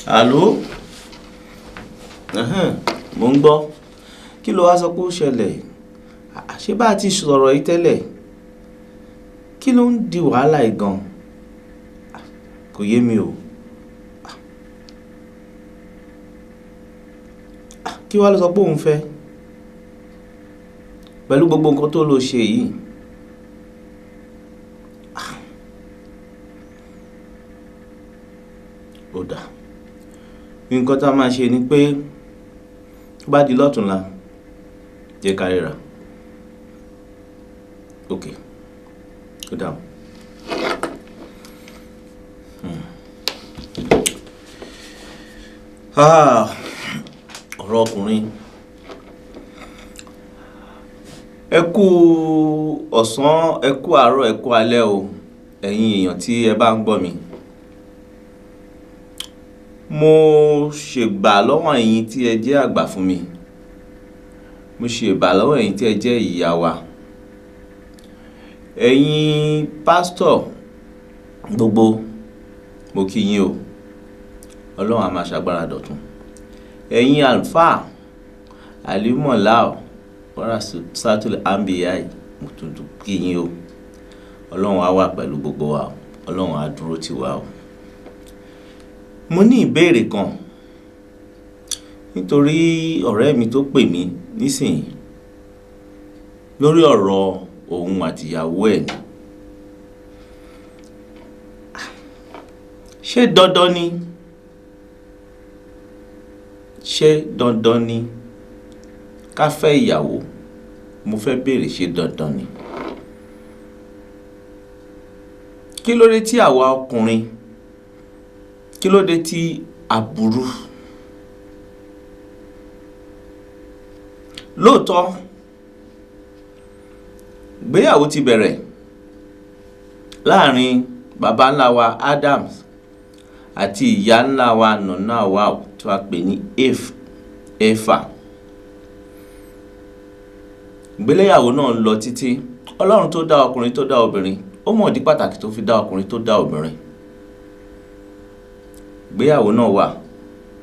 Àló? Mo ń gbọ́. Kí ló wá sọ pé ó ṣẹlẹ̀? Ṣé bá ti sọ̀rọ̀ yìí tẹ́lẹ̀? Kí ló ń di wàhálà yìí gan? Kò yé mi o. Kí wá ló sọ pé òun fẹ́? Pẹ̀lú gbogbo nǹkan tó lọ ṣe yìí. Ó dáa. Nǹkan tá a máa ṣe ni pé tó bá di lọ́tùnla, jẹ́ ká ríra. Ok. Ó dáa. Ọ̀rọ̀ ọkùnrin. Ẹ kú ọ̀sán, ẹ kú àárọ̀, ẹ kú alẹ́ o, ẹ̀yin èèyàn tí ẹ bá ń gbọ́ mi. Mo ṣèbà lọ́wọ́ ẹ̀yin tí ẹ jẹ́ àgbà fún mi. Mo ṣèbà lọ́wọ́ ẹ̀yin tí ẹ jẹ́ ìyá wa. Ẹ̀yin pásítọ̀ gbogbo, mo kí yín o. Ọlọ́run á máa ṣàgbára dọ̀tun. Ẹ̀yin àlùfáà, Àlímọ̀láò, Wàrà Sátúlì Àmbíyá, mo tún kí yín o. Ọlọ́run á wà pẹ̀lú gbogbo wa o. Ọlọ́run á dúró tì wá o. Mo ní ìbéèrè kan nítorí ọ̀rẹ́ mi tó pè mí nísìnyí lórí ọ̀rọ̀ òun àti ìyàwó ẹ̀ ni. Ṣé dandan ni? Ṣé dandan ni ká fẹ́ ìyàwó? Mo fẹ́ béèrè, ṣé dandan ni? Kí ló dé tí àwa ọkùnrin, kí ló dé tí a burú? Lóòótọ́, ìgbéyàwó ti bẹ̀rẹ̀ láàrin baba ńlá wa Adams àti ìyá ńlá wa Nana wa tó a pè ní Éfà. Ìgbéyàwó náà ń lọ títí. Ọlọ́run tó dá ọkùnrin tó dá obìnrin, ó mọ̀ ìdí pàtàkì tó fi dá ọkùnrin tó dá obìnrin. Ìgbéyàwó náà wà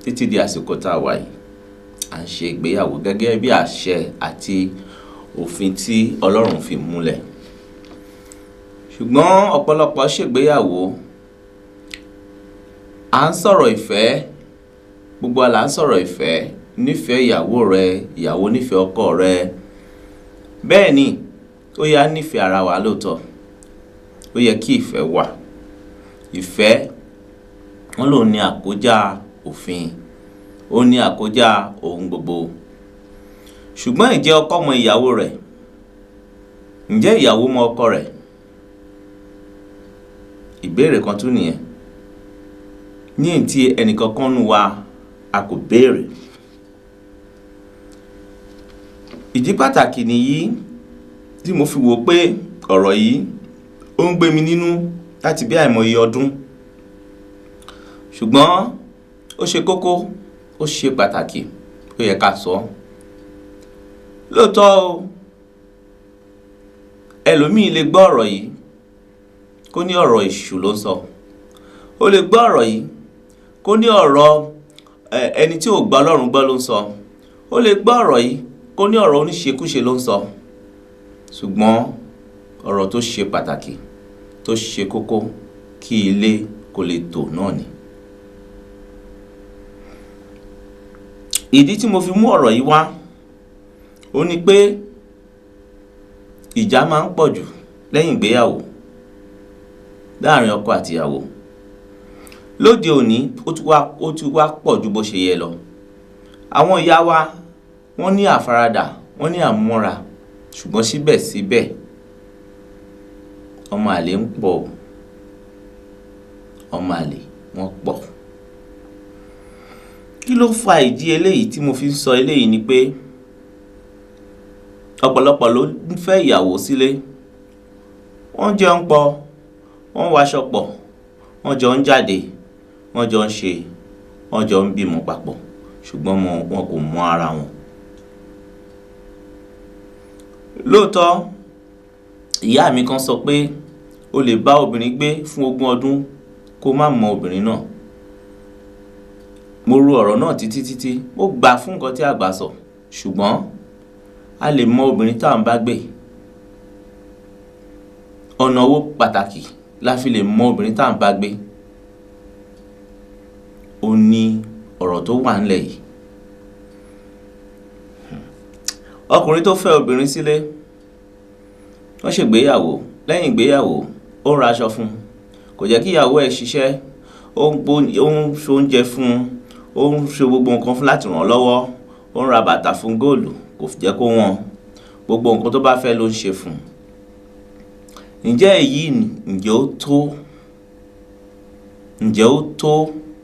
títí di àsìkò tá a wà yìí. À ń ṣe ìgbéyàwó gẹ́gẹ́ bí àṣẹ àti òfin tí Ọlọ́run fi múlẹ̀. Ṣùgbọ́n ọ̀pọ̀lọpọ̀ ṣègbéyàwó. À ń sọ̀rọ̀ ìfẹ́, gbogbo wa là ń sọ̀rọ̀ ìfẹ́. Nífẹ̀ẹ́ ìyàwó rẹ, ìyàwó nífẹ̀ẹ́ ọkọ rẹ. Bẹ́ẹ̀ ni, ó yẹ á nífẹ̀ẹ́ ara wa lóòótọ́. Ó yẹ kí ìfẹ́ wà. Ìfẹ́, wọ́n lòun ní àkójá òfin, ó ní àkójá ohun gbogbo. Ṣùgbọ́n ǹjẹ́ ọkọ mọ ìyàwó rẹ̀? Ǹjẹ́ ìyàwó mọ ọkọ rẹ̀? Ìbéèrè kan tún nìyẹn. Ní èyí tí ẹnìkankan nínú wa a kò béèrè. Ìdí pàtàkì nìyí tí mo fi wò pé ọ̀rọ̀ yìí ó ń gbé mi nínú láti bí àìmọye ọdún. Ṣùgbọ́n ó ṣe kókó, ó ṣe pàtàkì, ó yẹ ká sọ. Lóòótọ́ o, ẹlòmíì lè gbọ́ ọ̀rọ̀ yìí kó ní ọ̀rọ̀ èṣù ló ń sọ. Ó lè gbọ́ ọ̀rọ̀ yìí kó ní ọ̀rọ̀ ẹni tí ò gba Ọlọ́run gbọ́ ló ń sọ. Ó lè gbọ́ ọ̀rọ̀ yìí kó ní ọ̀rọ̀ oníṣekúṣe ló ń sọ. Ṣùgbọ́n ọ̀rọ̀ tó ṣe pàtàkì, tó ṣe kókó kí ilé kó lè tò náà ni. Ìdí tí mo fi mú ọ̀rọ̀ yìí wá, ó ní pé ìjà máa ń pọ̀ jù lẹ́yìn ìgbéyàwó láàrin ọkọ àti ìyàwó. Lóde òní, ó ti wá pọ̀ ju bó ṣe yẹ lọ. Àwọn ìyá wa, wọ́n ní àfaradà, wọ́n ní àmúmọ́ra, ṣùgbọ́n síbẹ̀síbẹ̀ ọmọ àlè ń pọ̀ o. Ọmọ àlè wọ́n pọ̀. Kí ló fa ìdí eléyìí tí mo fi ń sọ eléyìí ni pé ọ̀pọ̀lọpọ̀ ló ń fẹ́ ìyàwó sílé. Wọ́n jẹun pọ̀, wọ́n waṣọ pọ̀, wọ́n jọ ń jáde, wọ́n jọ ń ṣe, wọ́n jọ ń bímọ papọ̀, ṣùgbọ́n wọn kò mọ ara wọn. Lóòótọ́, ìyá mi kan sọ pé o lè bá obìnrin gbé fún ogún ọdún kó má mọ obìnrin náà. Mo ro ọ̀rọ̀ náà títí títí, mo gbà fún nǹkan tí àgbà sọ, ṣùgbọ́n a lè mọ obìnrin tá à ń bá gbé. Ọ̀nà owó pàtàkì la fi lè mọ obìnrin tá à ń bá gbé. Ó ní ọ̀rọ̀ tó wà ńlẹ̀ yìí. Ọkùnrin tó fẹ́ obìnrin sílé, wọ́n ṣègbéyàwó, lẹ́yìn ìgbéyàwó, ó ń ra aṣọ fún un, kò jẹ́ kí ìyàwó ẹ̀ ṣiṣẹ́, ó ń ṣe oúnjẹ fún un, ó ń ṣe gbogbo nǹkan fún láti ràn án lọ́wọ́, ó ń ra bàtà fún góòlù, kò jẹ́ kó wọ́n, gbogbo nǹkan tó bá fẹ́ ló ń ṣe fún un. Ǹjẹ́ èyí ǹjẹ́ ó tó? Ǹjẹ́ ó tó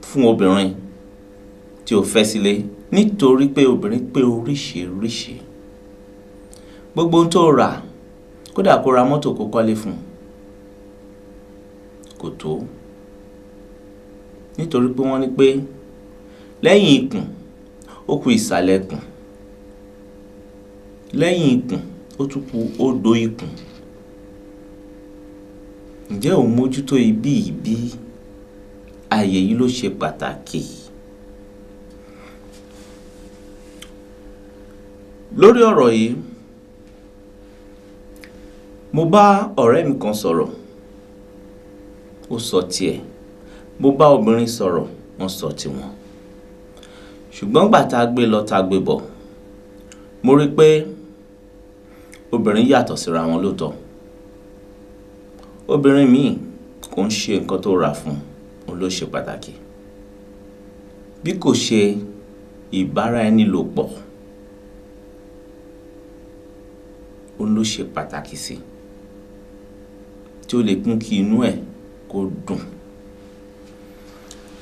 fún obìnrin tí o fẹ́ sílé? Nítorí pé obìnrin pé oríṣiríṣi. Gbogbo ohun tó rà, kódà kó ra mọ́tò kó kọ́lé fún un, kò tó. Nítorí pé wọ́n ní pé lẹ́yìn ikùn, ó kù ìsàlẹ̀ ikùn. Lẹ́yìn ikùn, ó tún kù odò ikùn. Ǹjẹ́ ò ń mójútó ibí yìí bí? Ààyè yìí ló ṣe pàtàkì. Lórí ọ̀rọ̀ yìí, mo bá ọ̀rẹ́ mi kan sọ̀rọ̀, ó sọ tiẹ̀. Mo bá obìnrin sọ̀rọ̀, wọ́n sọ tiwọn. Ṣùgbọ́n gbà tá a gbé lọ tá a gbé bọ̀, mo rí pé obìnrin yàtọ̀ síra wọn lóòótọ́. Obìnrin míì kò ń ṣe nǹkan tó rà fún un, òun ló ṣe pàtàkì. Bí kò ṣe ìbára ẹni lò pọ̀, òun ló ṣe pàtàkì sí, tí ó lè kún kí inú ẹ̀ kó dùn,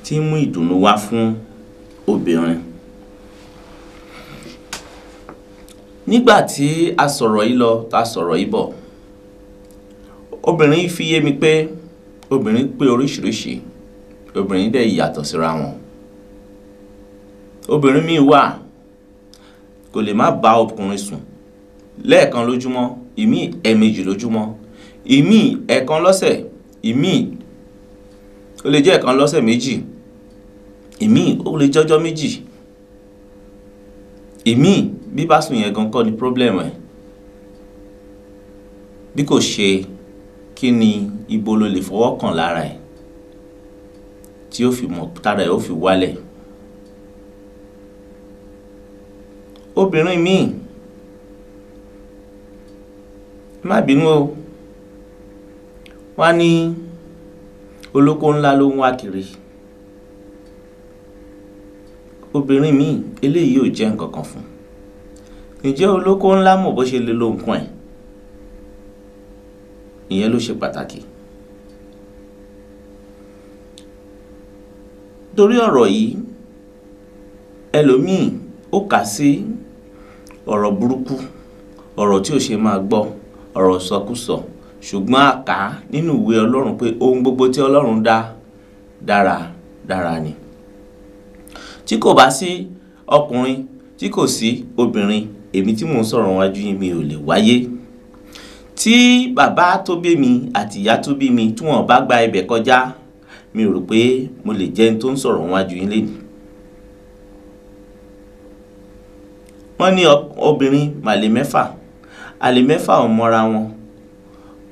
tí ń mú ìdùnnú wá fún obìnrin. Nígbà tí a sọ̀rọ̀ yìí lọ, tá a sọ̀rọ̀ yìí bọ̀, obìnrin fi yé mi pé obìnrin pé oríṣiríṣi, obìnrin dẹ̀ yàtọ̀ síra wọn. Obìnrin míì wà kò lè má bá ọkùnrin sùn lẹ́ẹ̀kan lójúmọ́, ìmíì ẹ̀ẹ̀mejì lójúmọ́, ìmíì ẹ̀ẹ̀kan lọ́sẹ̀, ìmíì ó lè jẹ́ ẹ̀ẹ̀kan lọ́sẹ̀ méjì, ìmíì ó lè jẹ́ ọjọ́ méjì, ìmíì bí bá sùn yẹn gan kọ́ ni problem ẹ̀. Bí kò ṣe kí ni ibo lo lè fọwọ́ kàn lára ẹ̀ tí ó fi mọ̀ tára ẹ̀ ó fi wálẹ̀. Obìnrin míì, má bínú o, wọ́n á ní olóko ńlá ló ń wá kiri. Obìnrin míì eléyìí ò jẹ́ nǹkan kan fún un. Ǹjẹ́ olóko ńlá mọ̀ bó ṣe lè lo nǹkan ẹ̀? Ìyẹn ló ṣe pàtàkì. Torí ọ̀rọ̀ yìí, ẹlòmíì ó kà sí ọ̀rọ̀ burúkú, ọ̀rọ̀ tí ò ṣe máa gbọ́, ọ̀rọ̀ sọkúsọ, ṣùgbọ́n a kà á nínú ìwé Ọlọ́run pé ohun gbogbo tí Ọlọ́run dá dára dára ni. Tí kò bá sí ọkùnrin, tí kò sí obìnrin, èmi tí mò ń sọ̀rọ̀ wájú yín mi ò lè wáyé. Tí bàbá tó bí mi àti ìyá tó bí mi tí wọ́n bá gba ibẹ̀ kọjá, mi ò rò pé mo lè jẹ́ ẹni tó ń sọ̀rọ̀ wájú yín lénìí. Wọ́n ní obìnrin màlè mẹ́fà, àlè mẹ́fà ò mọra wọn.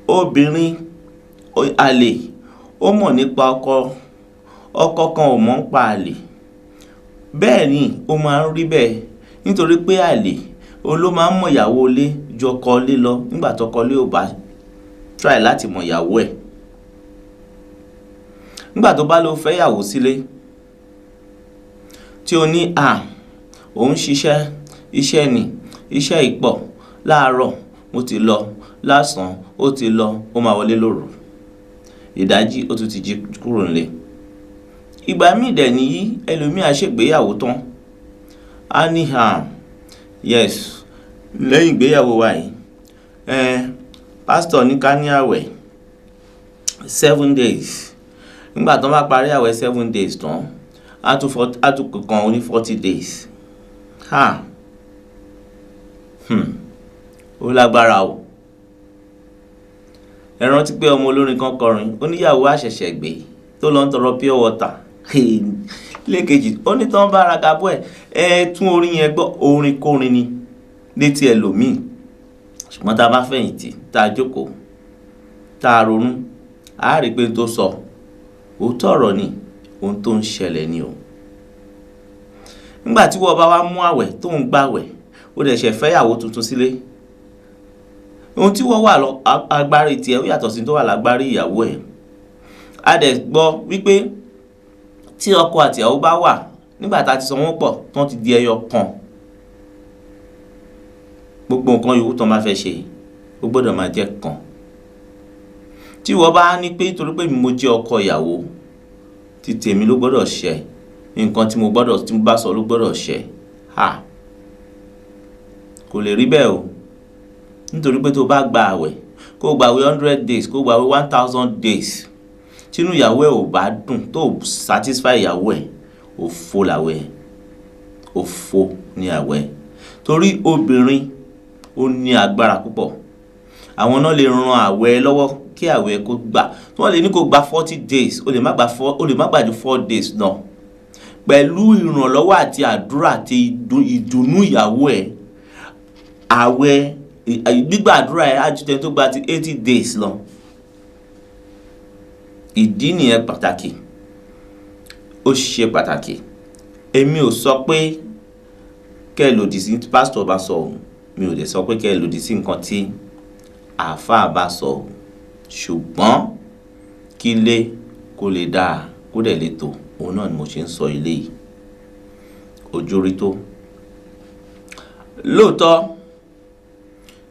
Obìnrin àlè ó mọ̀ nípa ọkọ, ọkọ kan ò mọ̀ nípa àlè. Bẹ́ẹ̀ ni ó máa ń rí bẹ́ẹ̀, nítorí pé àlè òun ló máa ń mọ ìyàwó ilé ju ọkọ ilé lọ nígbà tọkọ ilé ò bá try láti mọ ìyàwó ẹ̀. Nígbà tó bá lọ fẹ́ ìyàwó sílé, tí ó ní à, òun ṣiṣẹ́, iṣẹ́ ni, iṣẹ́ ìpọ̀, láàárọ̀ mo ti lọ, lásán ó ti lọ, ó máa wọlé lóru. Ìdájí ó tún ti jí kúrò nílé. Ìgbà míì dẹ̀ níyí, ẹlòmíì á ṣègbéyàwó tán. Á ní à, yes, lẹ́yìn ìgbéyàwó wa yìí, pásítọ̀ ní ká ní àwẹ̀ 7 days. Nígbà tó bá parí àwẹ̀ 7 days tán, á tún kàn ní 40 days. Ha! Ó lágbára o. Ẹ rántí pé ọmọ olórin kan kọrin, ó níyàwó àṣẹ̀ṣẹ̀ gbé tó lọ ń tọrọ pure water. Lẹ́ẹ̀kejì ó ní tán bá ra gabọ́ ẹ̀, ẹ tún orin yẹn gbọ́, orin kórin ni létí ẹlòmíì. Ṣùgbọ́n tá a bá fẹ̀yìntì, tá a jókòó, tá a ronú, a rí pé n tó sọ òótọ́ ọ̀rọ̀ ni, ohun tó ń ṣẹlẹ̀ ni o. Nígbà tí wọ́n bá wá mú àwẹ̀ tó ń gbàwẹ̀, ó dẹ̀ ṣẹ̀ fẹ́yàwó tuntun sílé, ohun tí wọ́n wà lọ agbárí tiẹ̀ ó yàtọ̀ sí tó wà lágbárí ìyàwó ẹ̀. A dẹ̀ gbọ́ wípé tí ọkọ àti ìyàwó bá wà nígbà tá a ti sọ wọ́n pọ̀ tán ti di ẹyọ kan, gbogbo nǹkan yòówù tán bá fẹ́ ṣe ó gbọ́dọ̀ máa jẹ́ kan. Tí wọ́n bá ní pé torí pé mo jẹ́ ọkọ ìyàwó, ti tèmi ló gbọ́dọ̀ ṣẹ, nǹkan tí mo gbọ́dọ̀ tí mo bá sọ ló gbọ́dọ̀ ṣẹ, ha, kò lè rí bẹ́ẹ̀ o. Nítorí pé tó bá gba àwẹ̀, kó gba àwẹ̀ 100 days, kó gba àwẹ̀ 1000 days, tínú ìyàwó ẹ̀ ò bá dùn, tó satisfy ìyàwó ẹ̀, òfo làwẹ̀, òfo ni àwẹ̀. Torí obìnrin ó ní agbára púpọ̀, àwọn náà lè ran àwẹ̀ lọ́wọ́ kí àwẹ̀ kó gbà. Tí wọ́n lè ní kó gba 40 days, ó lè má gba 4, ó lè má gbà ju 4 days náà. Pẹ̀lú ìrànlọ́wọ́ àti àdúrà àti ìdùnnú ìyàwó ẹ̀, àwẹ̀ gbígbà àdúrà ẹ̀ á ju tẹni tó gba ti 80 days lọ. Ìdí nìyẹn pàtàkì, ó ṣe pàtàkì. Èmi ò sọ pé kẹ́ ẹ lòdì sí pásítọ̀ bá sọ o, mi ò dẹ̀ sọ pé kẹ́ ẹ lòdì sí nǹkan tí àáfàá bá sọ o. Ṣùgbọ́n kí ilé kó lè dáa, kó dẹ̀ lè tò, òun náà ni mo ṣe ń sọ ilé yìí. Ojú rí tó. Lóòótọ́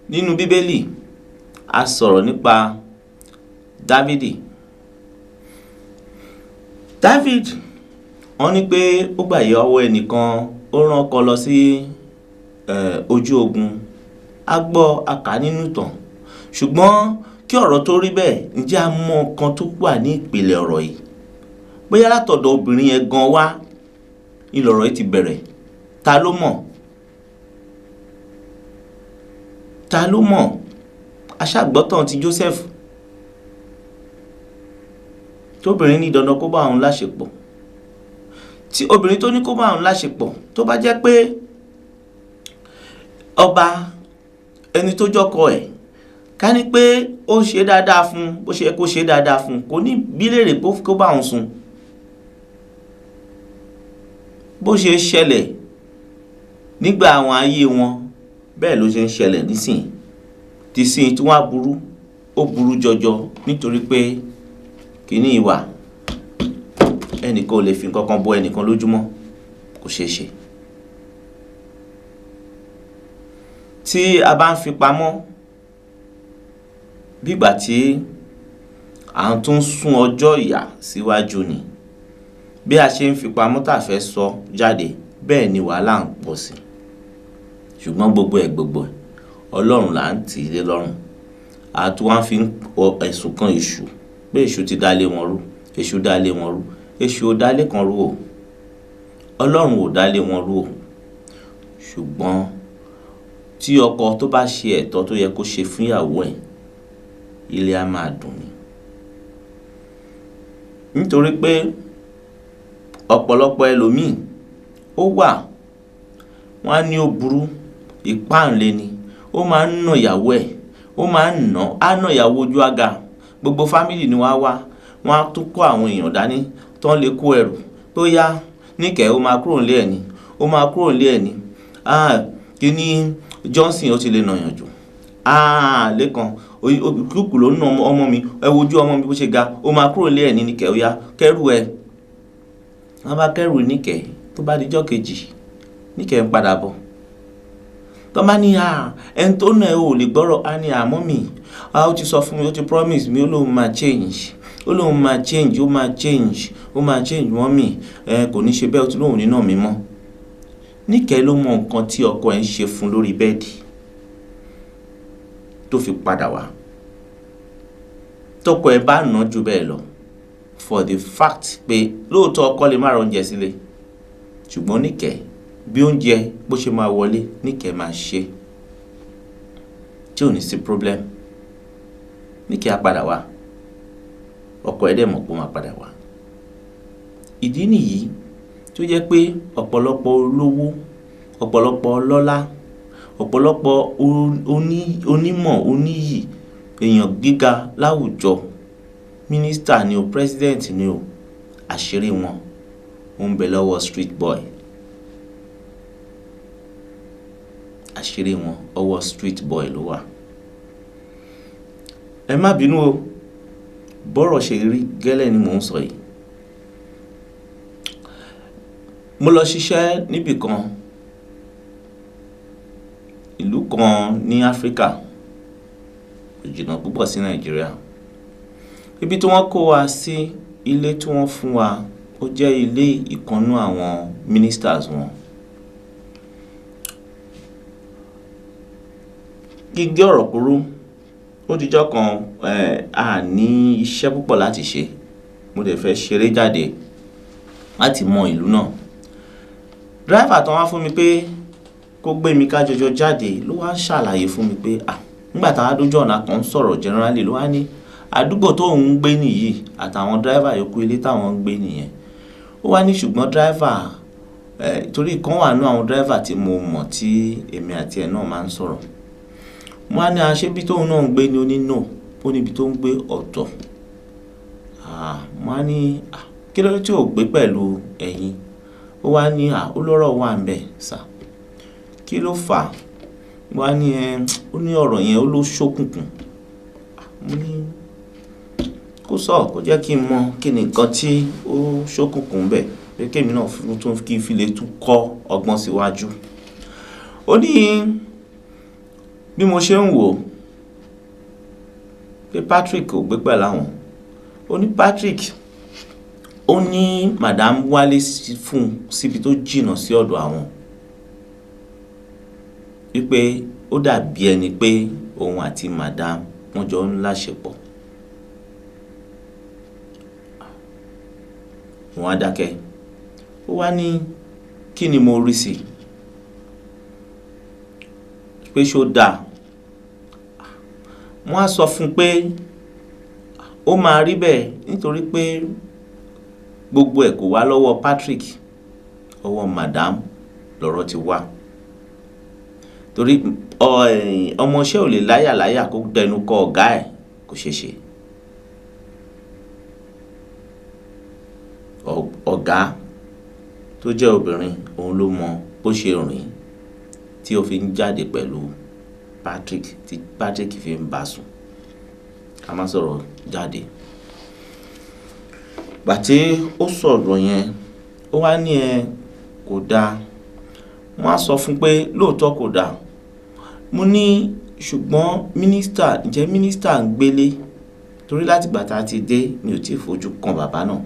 nínú Bíbélì a sọ̀rọ̀ nípa Dávìdì. David wọ́n ní pé ó gbà yọ ọwọ́ ẹnìkan, ó rán ọkọ lọ sí ojú ogun. A gbọ́, a kà nínú ìtàn. Ṣùgbọ́n kí ọ̀rọ̀ tó rí bẹ́ẹ̀, ǹjẹ́ a mọ nǹkan tó wà ní ìpìlẹ̀ ọ̀rọ̀ yìí? Bóyá látọ̀dọ̀ obìnrin yẹn gan wá ní lọ̀rọ̀ yìí ti bẹ̀rẹ̀. Ta ló mọ̀? Ta ló mọ̀? Aṣàgbọ́tàn ti Joseph. Tóbìnrin ní dandan kó bá òun láṣepọ̀. Tí obìnrin tó ní kó bá òun láṣepọ̀, tó bá jẹ́ pé ọba ẹni tó jọkọ ẹ̀, ká ní pé ó ṣe dáadáa fún un, bó ṣe kó ṣe dáadáa fún un, kò ní bí léèrè kó bá òun sùn. Bó ṣe ṣẹlẹ̀ nígbà àwọn ayé wọn, bẹ́ẹ̀ ló ṣe ń ṣẹlẹ̀ nísìnyí. Tìsín tí wọ́n á burú, ó burú jọjọ nítorí pé kíní ìwà ẹnìkan ò lè fi nǹkan kan bo ẹnìkan lójúmọ́, kò ṣeé ṣe. Tí a bá ń fi pamọ́, bígbà tí à ń tún sún ọjọ́ ìyà síwájú ni. Bí a ṣe ń fi pamọ́ tá fẹ́ sọ jáde, bẹ́ẹ̀ ni wàhálà ń pọ̀ sí. Ṣùgbọ́n gbogbo ẹ̀ gbogbo ẹ̀, Ọlọ́run là ń tì í lé lọ́rùn. A tún wá fi ń ẹ̀sùn kan èṣù pé èṣù ti dá lé wọn rú, èṣù dá lé wọn rú, èṣù ò dá lé kan rú o, Ọlọ́run ò dá lé wọn rú o. Ṣùgbọ́n tí ọkọ tó bá ṣe ẹ̀tọ́ tó yẹ kó ṣe fún ìyàwó ẹ̀, ilé á máa dùn ni. Nítorí pé ọ̀pọ̀lọpọ̀ ẹlòmíì ó wà, wọ́n á ní ó burú, ìpáǹle ni, ó máa ń nà ìyàwó ẹ̀, ó máa ń nà, á nà ìyàwó ojú àga. Gbogbo fámìlì ni wọ́n á wá, wọ́n á tún kó àwọn èèyàn dání tán lè kó ẹrù tó yá. Níkẹ̀ ó máa kúrò nílé ẹ̀ ni, ó máa kúrò nílé ẹ̀ ni. Ah, kí ni Johnson ó ti lè nàyàn jù? Ah, Lékan, kúkú ló ń nà ọmọ mi, ẹ wojú ọmọ mi bó ṣe ga, ó máa kúrò nílé ẹ̀ ní Níkẹ̀ ó yá, kẹ́rù ẹ. Wọ́n bá kẹ́rù Níkẹ̀, tó bá dijọ́ kejì, Níkẹ̀ ń padà bọ̀. Tọ́ bá ní, ah, ẹni tó nà ẹ́ ò lè gbọ́rọ̀, á ní, ah, mọ́mì, ah, ó ti sọ fún mi, ó ti promise mi, ó lóun máa change, ó lóun máa change, ó máa change, ó máa change mọ́mì, ẹ kò ní ṣe bẹ́ẹ̀, ó ti lóun ní nà mí mọ́. Níkẹ̀ ló mọ nǹkan tí ọkọ ẹ̀ ń ṣe fún lórí bẹ́ẹ̀dì tó fi padà wá. Tọkọ ẹ̀ bá nà ju bẹ́ẹ̀ lọ, for the fact pé lóòótọ́ ọkọ lè má ra oúnjẹ sílé, ṣùgbọ́n Níkẹ̀ bí oúnjẹ bó ṣe máa wọlé, Níkẹ̀ máa ṣe tí ò ní sí problem. Níkẹ̀ á padà wá, ọkọ ẹ̀ dẹ̀ mọ̀ pé ó máa padà wá. Ìdí nìyí Tó jẹ́ pé ọ̀pọ̀lọpọ̀ olówó, ọ̀pọ̀lọpọ̀ ọlọ́lá, ọ̀pọ̀lọpọ̀ onímọ̀, oníyì, èèyàn gíga láwùjọ, mínísítà ni o, president ni o, àṣírí wọn ó ń bẹ lọ́wọ́ street boy. Àṣírí wọn ọwọ́ street boy ló wà. Ẹ má bínú o, bọ́rọ̀ ṣe rí gẹ́lẹ́ ni mò ń sọ yìí. Mo lọ ṣiṣẹ́ níbì kan, ìlú kan ní Áfríkà, kò jìnnà púpọ̀ sí Nàìjíríà. Ibi tí wọ́n kó wa sí, ilé tí wọ́n fún wa, ó jẹ́ ilé ìkannú àwọn ministers wọn. Kí n gé ọ̀rọ̀ kúrú, ó dijọ́ kan, a ní iṣẹ́ púpọ̀ láti ṣe. Mo dẹ̀ fẹ́ ṣeré jáde láti mọ ìlú náà. Driver tó wá fún mi pé kó gbé mi ká jọjọ jáde ló wá ń ṣàlàyé fún mi pé, à, nígbà tá a dójú ọ̀nà kan ń sọ̀rọ̀ generally ló wá ní àdúgbò tó ń gbé nìyí àtàwọn driver yòókù ilé táwọn ń gbé nìyẹn. Ó wá ní ṣùgbọ́n driver, torí ìkan wà nínú àwọn driver tí mo mọ̀ tí èmi àti ẹ̀ náà máa ń sọ̀rọ̀. Mo wá ní, a ṣé bí tóun náà ń gbé ni? Ó ní no, ó ní ibi tó ń gbé ọ̀tọ̀. À, mo wá ní, à, kí ló dé tí ò gbé pẹ̀lú ẹ̀yin? Ó wá ní, à, ó lọ́rọ̀ wà ń bẹ, sir. Kí ló fà á? Mo wá ní, ẹ, ó ní ọ̀rọ̀ yẹn ó ló ṣókùnkùn. Mo ní kó sọ, kó jẹ́ kí n mọ̀ kí ni nǹkan tí ó ṣókùnkùn bẹ́ẹ̀, pé kí èmi náà tún kí n fi lè tún kọ́ ọgbọ́n síwájú. Ó ní bí mo ṣe ń wò pé Patrick ò gbé pẹ̀lú àwọn. Ó ní Patrick, ó ní Madam wálé fún un síbi tó jìnnà sí ọ̀dọ̀ àwọn. Wípé ó dàbí ẹni pé òun àti Madam wọ́n jọ ń láṣepọ̀. Wọ́n á dákẹ́. Ó wá ní kí ni mo rí sí i? Pé ṣó dáa? Wọ́n á sọ fún un pé ó máa rí bẹ́ẹ̀ nítorí pé gbogbo ẹ̀ kò wá lọ́wọ́ Patrick, ọwọ́ Madam lọ̀rọ̀ ti wá. Torí ọmọọṣẹ́ ò lè láyàláyà kó dẹnu kọ ọ̀gá ẹ̀, kò ṣeé ṣe. Ọ̀gá tó jẹ́ obìnrin, òun ló mọ bó ṣe rìn tí ó fi ń jáde pẹ̀lú Patrick, tí Patrick fi ń bá sùn. Ká má sọ̀rọ̀ jáde. Ìgbà tí ó sọ̀rọ̀ yẹn, ó wá ní ẹ kò dáa. Wọ́n á sọ fún un pé lóòótọ́ kò dáa. Mo ní ṣùgbọ́n mínísítà, ǹjẹ́ mínísítà ń gbélé? Torí láti ìgbà tá a ti dé mi ò tí ì fojú kan bàbá náà.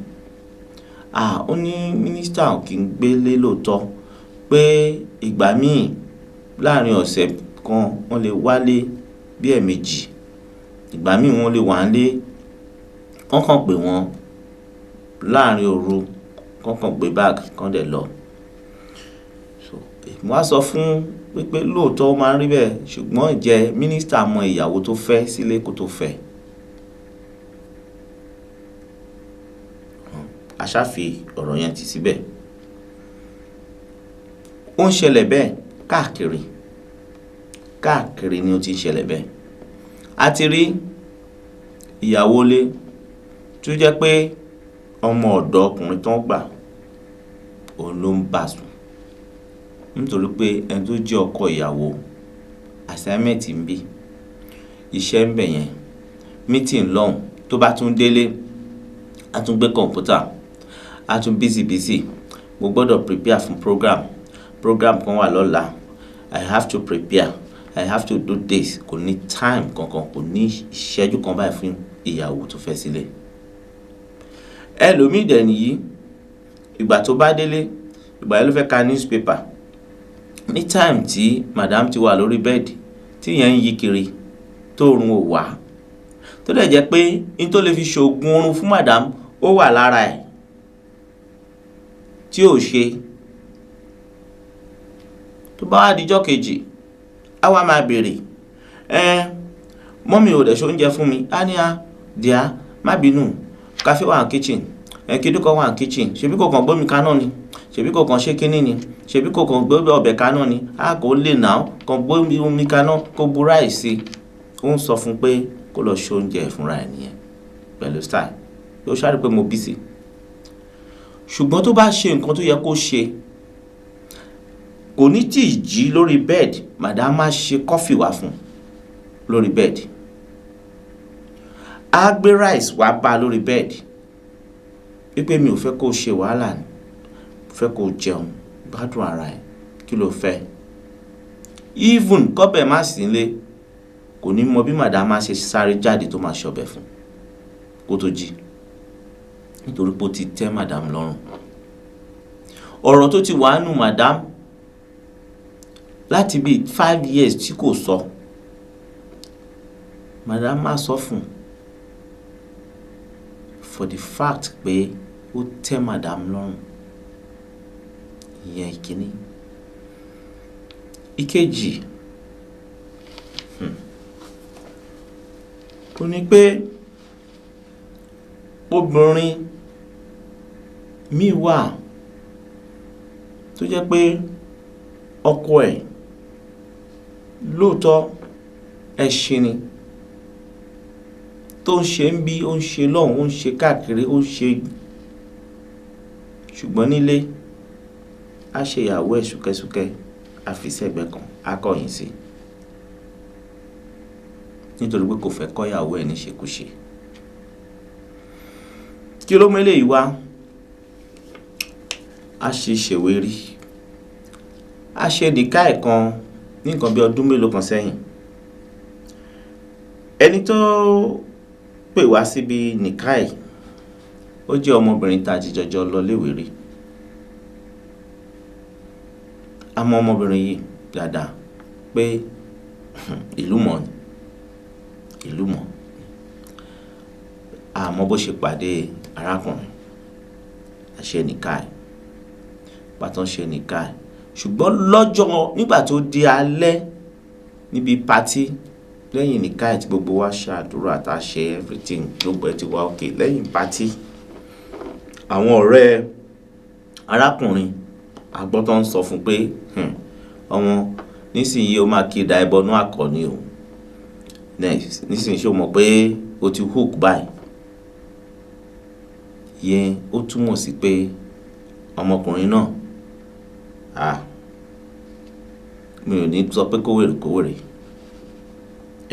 À, ó ní mínísítà ò kí ń gbélé lóòótọ́, pé ìgbà míì láàrín ọ̀sẹ̀ kan wọ́n lè wálé bí ẹ̀ẹ̀mejì. Ìgbà míì wọ́n lè wà nílé, wọ́n kàn pé wọ́n láàrín òru, wọ́n kàn gbé báàgì kan dẹ̀ lọ. So, mo wá sọ fún wípé lóòótọ́ ó máa ń rí bẹ́ẹ̀, ṣùgbọ́n ǹjẹ́ mínísítà mọ ìyàwó tó fẹ́ sílé kó tó fẹ́? A ṣá fi ọ̀rọ̀ yẹn tì síbẹ̀. Ó ń ṣẹlẹ̀ bẹ́ẹ̀ káàkiri. Káàkiri ni ó ti ń ṣẹlẹ̀ bẹ́ẹ̀. A ti rí ìyàwó ilé tó jẹ́ pé ọmọ ọ̀dọ̀ ọkùnrin tó ń gbà, òun ló ń bá sùn. Nítorí pé ẹni tó jẹ́ ọkọ ìyàwó, assignment ń bí, iṣẹ́ ń bẹ̀ yẹn, meeting lọ́hùn, tó bá tún délé, a tún gbé kọ̀ǹpútà, a tún busy busy. Mo gbọdọ̀ prepare fún program. Program kan wà lọ́la. I have to prepare. I have to do this. Kò ní time kankan, kò ní ìṣẹ́jú kan báyìí fún ìyàwó tó fẹ́ sílé. Ẹlòmíì dẹ̀ nìyí, ìgbà tó bá délé, ìgbà yẹn ló fẹ́ ka newspaper. Ní time tí Madam ti wà lórí bẹ́ẹ̀dì, tí ìyẹn ń yí kiri, tó orun ò wá. Tó dẹ̀ jẹ́ pé in tó lè fi ṣògùn orun fún Madam ó wà lára ẹ̀ tí ò ṣe. Tó bá wá di ọjọ́ kejì, a wá máa bèèrè, "Ẹ́, mummy ò dẹ̀ ṣe oúnjẹ fún mi." A ní, "A, dear, má bínú, cafe wà ní kitchen. Kí ló kàn wà ní kitchen, ṣebí kò kàn gbómi kaná ni, ṣebí kò kàn ṣe kíní ni, ṣebí kò kàn gbé ọbẹ̀ kaná ni, a kò lè nà ó, kàn gbómi omi kaná kó bu ráìsì sí. Ó ń sọ fún pé kó lọ ṣe oúnjẹ fúnra ẹ̀ nìyẹn pẹ̀lú style. Ó ṣáà rí pé mo busy. Ṣùgbọ́n tó bá ṣe nǹkan tó yẹ kó ṣe, kò ní tí ì jí lórí bed, madam á ṣe coffee wá fún lórí bed. Á gbé rice wá bá lórí bed. Wípé mi ò fẹ́ kó ṣe wàhálà ni, mo fẹ́ kó jẹun, gbádùn ara ẹ, kí ló fẹ́? Even kọ́bẹ̀ má sí nílé, kò ní mọ bí madam á ṣe sáré jáde tó máa ṣe ọbẹ̀ fún kó tó jí. Nítorí pé ó ti tẹ́ madam lọ́rùn. Ọ̀rọ̀ tó ti wà nù madam láti bí 5 years tí kò sọ, madam má sọ fún for the fact pé ó tẹ́ madam lọ́rùn. Ìyẹn ìkíní. Ìkejì, ó ní pé obìnrin míì wà tó jẹ́ pé ọkọ ẹ̀ lóòótọ́ ẹṣin ni, tó ń ṣe ń bí, ó ń ṣe lọ́hùn, ó ń ṣe káàkiri, ó ń ṣe, ṣùgbọ́n nílé á ṣe ìyàwó ẹ̀ súkẹ́súkẹ́, á fi sẹ́gbẹ̀ẹ́ kan, á kọ̀yìn sí i. Nítorí pé kò fẹ́ kọ́ ìyàwó ẹ̀ níṣekúṣe. Kí ló mú eléyìí wá? A ṣe ṣèwérí. A ṣe nìka ẹ̀ kan ní nǹkan bí ọdún mélòó kan sẹ́yìn. Ẹni tó pè wá síbi nìka ẹ̀, ó jẹ́ ọmọbìnrin tá a ti jọjọ lọ léèwé rí. A mọ ọmọbìnrin yìí dáadáa pé ìlú mọ̀ ni, ìlú mọ̀. A mọ bó ṣe pàdé arákùnrin, a ṣe nìka ẹ̀, pàtó ṣe nìka ẹ̀. Ṣùgbọ́n lọ́jọ́ nígbà tó di alẹ́ níbi patí lẹ́yìn nìka ẹ̀ tí gbogbo wa ṣàdúrà tá a ṣe everything, gbogbo ẹ̀ ti wá okay lẹ́yìn patí, àwọn ọ̀rẹ́ arákùnrin agbọ́n tó ń sọ fún pé, ọmọ nísìnyí o máa kí da ẹbọ nú àkọ́ni o. Next, nísìnyí ṣé o mọ̀ pé o ti hook báyìí? Yẹn ó túmọ̀ sí pé ọmọkùnrin náà, mi ò ní sọ pé kó wèrè kó wèrè.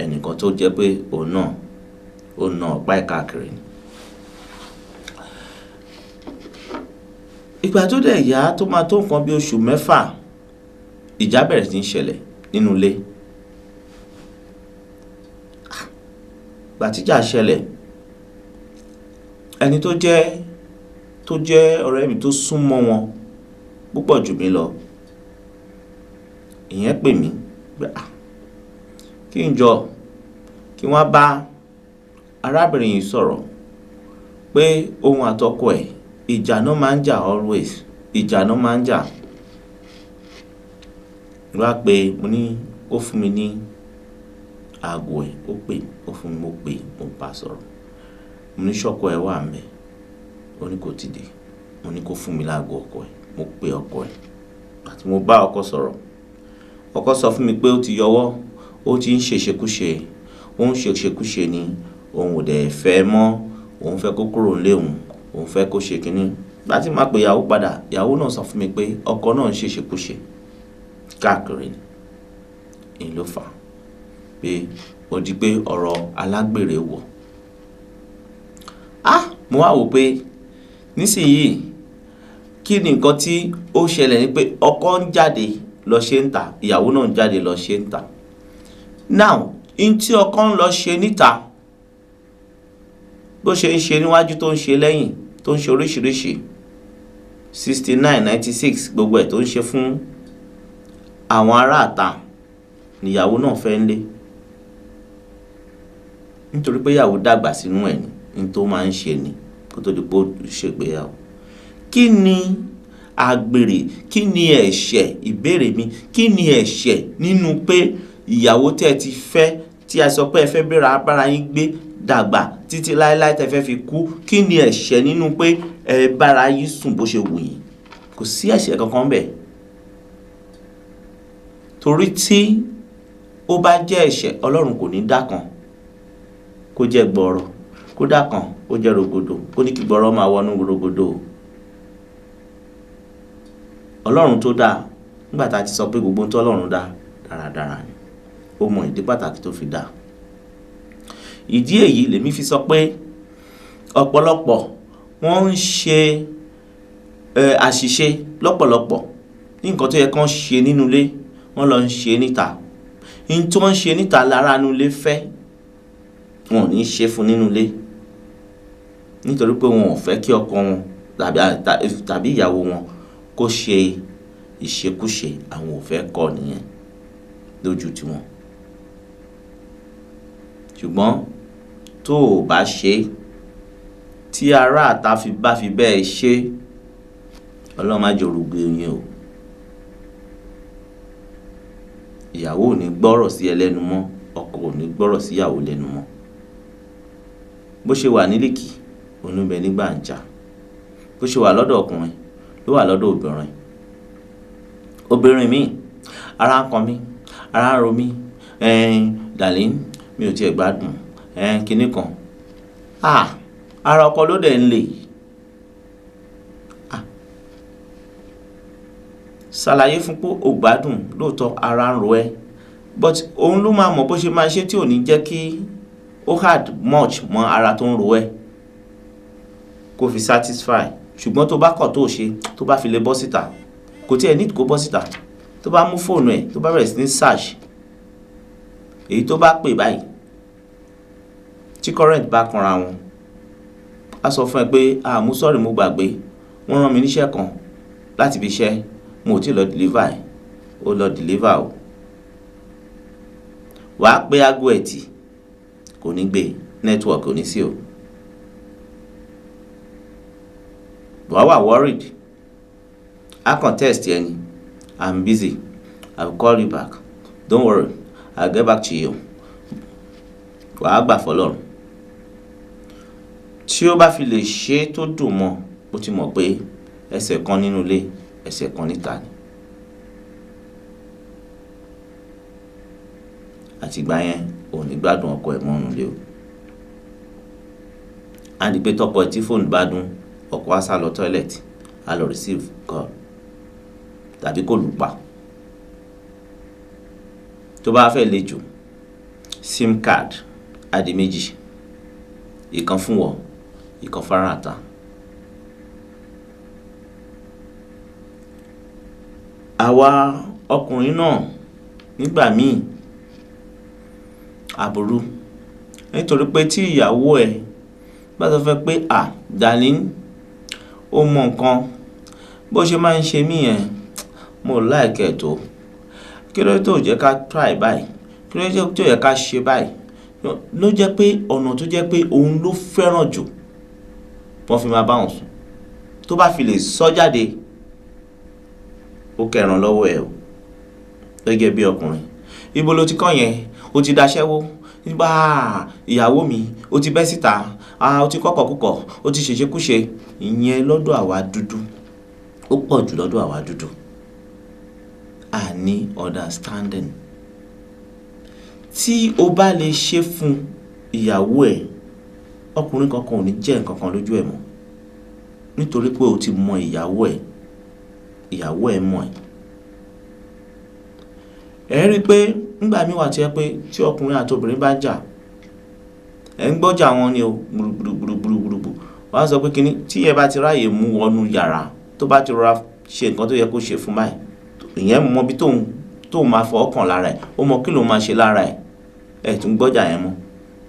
Ẹnìkan tó jẹ́ pé òun náà, ó na ọ̀pá ẹ̀ káàkiri ni. Ìgbà tó dẹ̀ yá tó máa tó nǹkan bí oṣù mẹ́fà, ìjà bẹ̀rẹ̀ sí ní ṣẹlẹ̀ nínú ilé. Ìgbà tí ìjà ṣẹlẹ̀, ẹni tó jẹ́ ọ̀rẹ́ mi tó sún mọ́ wọn púpọ̀ jù mí lọ, ìyẹn pè mí pé, kí n jọ, kí wọ́n bá arábìnrin yìí sọ̀rọ̀ pé òun àtọkọ ẹ̀ ìjà náà máa ń jà always, ìjà náà máa ń jà. Mo wá pé mo ní ó fún mi ní aago ẹ̀, ó pè, ó fún mi, mo pè, mo bá sọ̀rọ̀. Mo ní ṣọ́kọ ẹ wà ńbẹ̀? Ó ní kò tíì dé. Mo ní kó fún mi láago ọkọ ẹ̀. Mo pe ọkọ ẹ̀. Ìgbà tí mo bá ọkọ sọ̀rọ̀, ọkọ sọ fún mi pé ó ti yọwọ́, ó ti ń ṣe ìṣekúṣe, ó ń ṣe ìṣekúṣe ni, òun ò dẹ̀ fẹ́ mọ́, òun fẹ́ kó kúrò nílé òun, òun fẹ́ kó ṣe kíní. Ìgbà tí màá pe ìyàwó padà, ìyàwó náà sọ fún mi pé ọkọ náà ń ṣe ìṣekúṣe káàkiri ni. Èyí ló fà á pé ó di pé ọ̀rọ̀ alágbèrè wọ̀. Mo wá wò pé nísìnyí kí ni nǹkan tí ó ṣẹlẹ̀ ni pé ọkọ ń jáde lọ ṣe ń tà, ìyàwó náà ń jáde lọ ṣe ń tà. Now, in tí ọkọ ń lọ ṣe níta, bó ṣe ń ṣe níwájú tó ń ṣe lẹ́yìn, tó ń ṣe oríṣiríṣi, 69, 96 gbogbo ẹ̀ tó ń ṣe fún àwọn ará àta ni ìyàwó náà fẹ́ ń lé. Nítorí pé ìyàwó dàgbà sínú ẹ̀ ni, ní tó máa ń ṣe ni kó tó di pé ó ṣègbéyàwó. Kí ni àgbèrè? Kí ni ẹ̀ṣẹ̀? Ìbéèrè mi, kí ni ẹ̀ṣẹ̀ nínú pé ìyàwó tí ẹ ti fẹ́, tí a sọ pé ẹ fẹ́ bára yín gbé dàgbà títí láéláé tẹ́ fẹ́ fi kú, kí ni ẹ̀ṣẹ̀ nínú pé ẹ bára yín sùn bó ṣe wù yín? Kò sí ẹ̀ṣẹ̀ kankan bẹ́ẹ̀. Torí tí ó bá jẹ́ ẹ̀ṣẹ̀, Ọlọ́run kò ní dá kan kó jẹ́ gbọrọ, kó dá kan kó jẹ́ rogodo, kó ní kí gbọrọ máa wọnú rogodo. Ọlọ́run tó dáa, nígbà tá a ti sọ pé gbogbo ohun tó Ọlọ́run dá dáradára ni, ó mọ ìdí pàtàkì tó fi dá. Ìdí èyí lèmi fi sọ pé ọ̀pọ̀lọpọ̀ wọ́n ń ṣe àṣìṣe lọ́pọ̀lọpọ̀ ní nǹkan tó yẹ kán ṣe nínú ilé, wọ́n lọ ń ṣe níta. Ohun tí wọ́n ń ṣe níta lára inú ilé fẹ́, wọn ò ní ṣe fún nínú ilé, nítorí pé wọn ò fẹ́ kí ọkọ wọn tàbí ìyàwó wọn kó ṣe ìṣekúṣe. Àwọn ò fẹ́ kọ́ nìyẹn lójú tiwọn. Ṣùgbọ́n tó o bá ṣe, tí ará àta bá fi bẹ́ẹ̀ ṣe, Ọlọ́run má jẹ́ orúgbó yín o. Ìyàwó ò ní gbọ́rọ̀ sí ẹ lẹ́nu mọ́, ọkọ ò ní gbọ́rọ̀ sí ìyàwó lẹ́nu mọ́. Bó ṣe wà nílìkì, òun ló ń bẹ ní gbàǹjà. Bó ṣe wà lọ́dọ̀ ọkùnrin ló wà lọ́dọ̀ obìnrin. Obìnrin mi, ara ń kan mí, ara ń ro mí, darling, mi ò tiẹ̀ gbádùn, kinní kan. Ara ọkọ ló dẹ̀ ń le. Ṣàlàyé fún pé o gbádùn lóòótọ́, ara ń ro ẹ, but òun ló máa mọ̀ bó ṣe máa ṣe tí ò ní jẹ́ kí ó hard much mọ́ ara tó ń ro ẹ, kó fi satisfy. Ṣùgbọ́n tó bá kọ̀ tó ṣe, tó bá fi lè bọ́ síta, kò tí ẹ need kó bọ́ síta, tó bá mú fóònù ẹ̀, tó bá bẹ̀rẹ̀ sí ní search, èyí tó bá pè báyìí, tí current bá kanra wọn, á sọ fún ẹ pé, mo sorry, mo gbàgbé, wọ́n rán mi níṣẹ́ kan láti ibi iṣẹ́, mo ò tí ì lọ deliver ẹ̀. Ó lọ deliver o. Wàá pé aago ẹ̀ tì, kò ní gbé, network ò ní sí o. Wàá wà worried. A kàn text ẹ ni, I'm busy, I will call you back, don't worry, I will get back to you. Wàá gbà fọlọ́run. Tí ó bá fi lè ṣe tó dùn mọ́, ó ti mọ̀ pé ẹsẹ̀ kan nínú ilé, ẹsẹ̀ kan níta ni. Àtìgbà yẹn, ò ní gbádùn ọkọ ẹ̀ mọ́ nínú ilé o. Á di pé tọkọ ẹ tí fóònù bá dún, ọkọ á sá lọ toilet, á lọ receive call tàbí kó lù pa. Tó bá fẹ́ le jù, SIM card á di méjì, ìkan fún wọ, ìkan fún ará ìta. Àwa ọkùnrin náà nígbà míì àbúrú, nítorí pé tí ìyàwó ẹ bá sọ fẹ́ pé, darling, ó mọ nǹkan, bó ṣe máa ń ṣe mí yẹn, mo like ẹ tó. Kí ló dé tó jẹ́ ká try báyìí? Kí ló dé tó jẹ́ ká ṣe báyìí? Ló jẹ́ pé ọ̀nà tó jẹ́ pé òun ló fẹ́ràn jù wọ́n fi máa bá òun sùn. Tó bá fi lè sọ jáde, ó kẹran lọ́wọ́ ẹ o. Gẹ́gẹ́ bí ọkùnrin, ibo lo ti kọ́ yẹn? O ti daṣẹ́wó. Nígbà ìyàwó mi, o ti bẹ́ síta, o ti kọ́kọ́ kúkọ̀, o ti ṣèṣekúṣe. Ìyẹn lọ́dọ̀ àwa dúdú. Ó pọ̀ jù lọ́dọ̀ àwa dúdú. A ní understanding. Tí o bá lè ṣe fún ìyàwó ẹ, ọkùnrin kankan ò ní jẹ́ nǹkan kan lójú ẹ mọ́. Nítorí pé o ti mọ ìyàwó ẹ, ìyàwó ẹ mọ̀ ẹ́. Ẹ rí i pé nígbà mí wà tí ẹ pé tí ọkùnrin àti obìnrin bá jà, ẹ ń gbọ́jà wọn ni o, gbùrùgbùrùgbùrùgbùrù. Wọ́n á sọ pé kíní tí ẹ bá ti ráyè mú wọnú yàrá, tó bá ti rọra ṣe nǹkan tó yẹ kó ṣe fún báyìí, ìyẹn mọ bí tóun máa fọ ọkàn lára ẹ̀, ó mọ kí ló máa ṣe lára ẹ̀, ẹ tún gbọ́jà yẹn mọ́.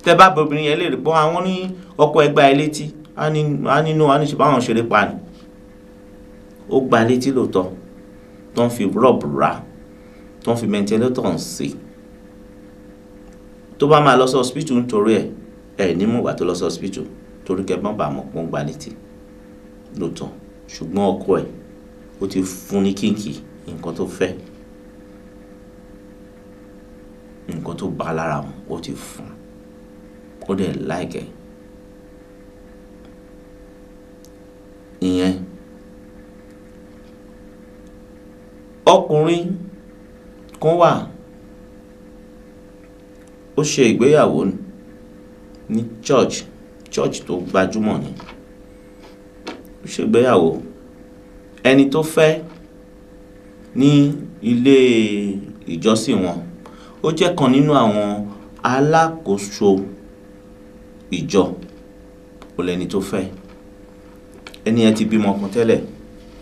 Tẹ bá bẹ obìnrin yẹn léèrè pé àwọn ní ọkọ ẹ gbá ẹ létí, á nínú, á ní ṣe báwọn ṣeré pa ni. Ó gbá létí lóòótọ́, tó ń fi rọ́ọ̀bù rà, tó ń fi ventilator sí. Tó bá máa lọ sí hospital nítorí ẹ̀, ẹ ní mọ̀ ìgbà tó lọ sí hospital torí kẹ má bàa mọ̀ pé ó ń gbá létí lóòótọ́. Ṣùgbọ́n ọkọ ẹ̀, ó ti fún ní kíǹkì nǹkan tó fẹ́, nǹkan tó bá lára mu, ó ti fún. Ó dẹ̀ like ẹ̀. Ìyẹn ọkùnrin kan wà, ó ṣe ìgbéyàwó ní church, church tó gbajúmọ̀ ni. Ó ṣe ìgbéyàwó, ẹni tó fẹ́ ní ilé ìjọsìn wọn, ó jẹ́ kan nínú àwọn alákòóso ìjọ. Ó lẹ́ni tó fẹ́. Ẹni yẹn ti bímọ kan tẹ́lẹ̀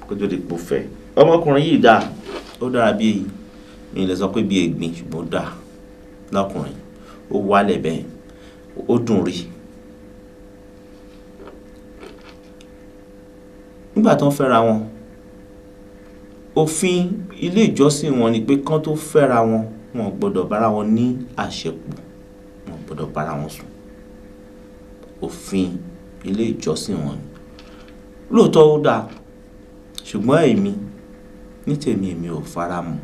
kó tó di pé ó fẹ́. Ọmọkùnrin yìí dáa, ó dára bí, mi lè sọ pé bí egbin, ṣùgbọ́n ó dáa lọ́kùnrin. Ó wálẹ̀ bẹ́ẹ̀, ó dùn rí. Nígbà tó ń fẹ́ra wọn, òfin ilé ìjọsìn wọn ni pé kán tó fẹ́ra wọn, wọn ò gbọdọ̀ bára wọn ní àṣepọ̀, wọn ò gbọdọ̀ bára wọn sùn. Òfin ilé ìjọsìn wọn ni. Lóòótọ́ ó dáa, ṣùgbọ́n èmi ní tèmi, èmi ò faramọ́.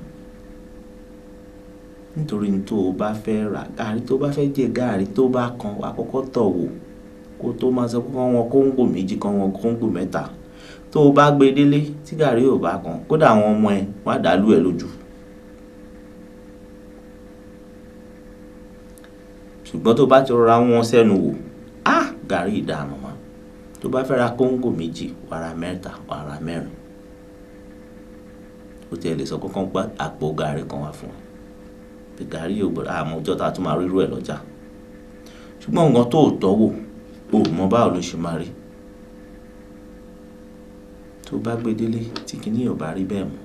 Nítorí ní tó o bá fẹ́ rà gàárì, tó bá fẹ́ jẹ gàárì tó bá kan, wà á kọ́kọ́ tọ̀ wò kó tó máa sọ pé kán wọn kóńgò méjì, kán wọn kóńgò mẹ́ta. Tó o bá gbé délé tí gàárì ò bá kan, kódà àwọn ọmọ ẹ wọ́n á dàlú ẹ lójú. Ṣùgbọ́n tó bá ti rọra wọ́n sẹ́nu wò, á gàárì ìdá màmá. Tó bá fẹ́ ra kóńgò méjì, wà ra mẹ́ta, wà ra mẹ́rin. Ó ti ẹ lè sọ pé kán gbá àpò gàárì kan wá fún ẹ. Pé gàárì ò gbọdọ̀, àmọ́ ọjọ́ tá a tún máa rí irú ẹ lọ́jà. Ṣùgbọ́n nǹkan tó ò tọ́ wò, o ò mọ báwo ló ṣe máa rí. Tó bá gbé délé tí kíní ò bá rí bẹ́ẹ̀ mọ́.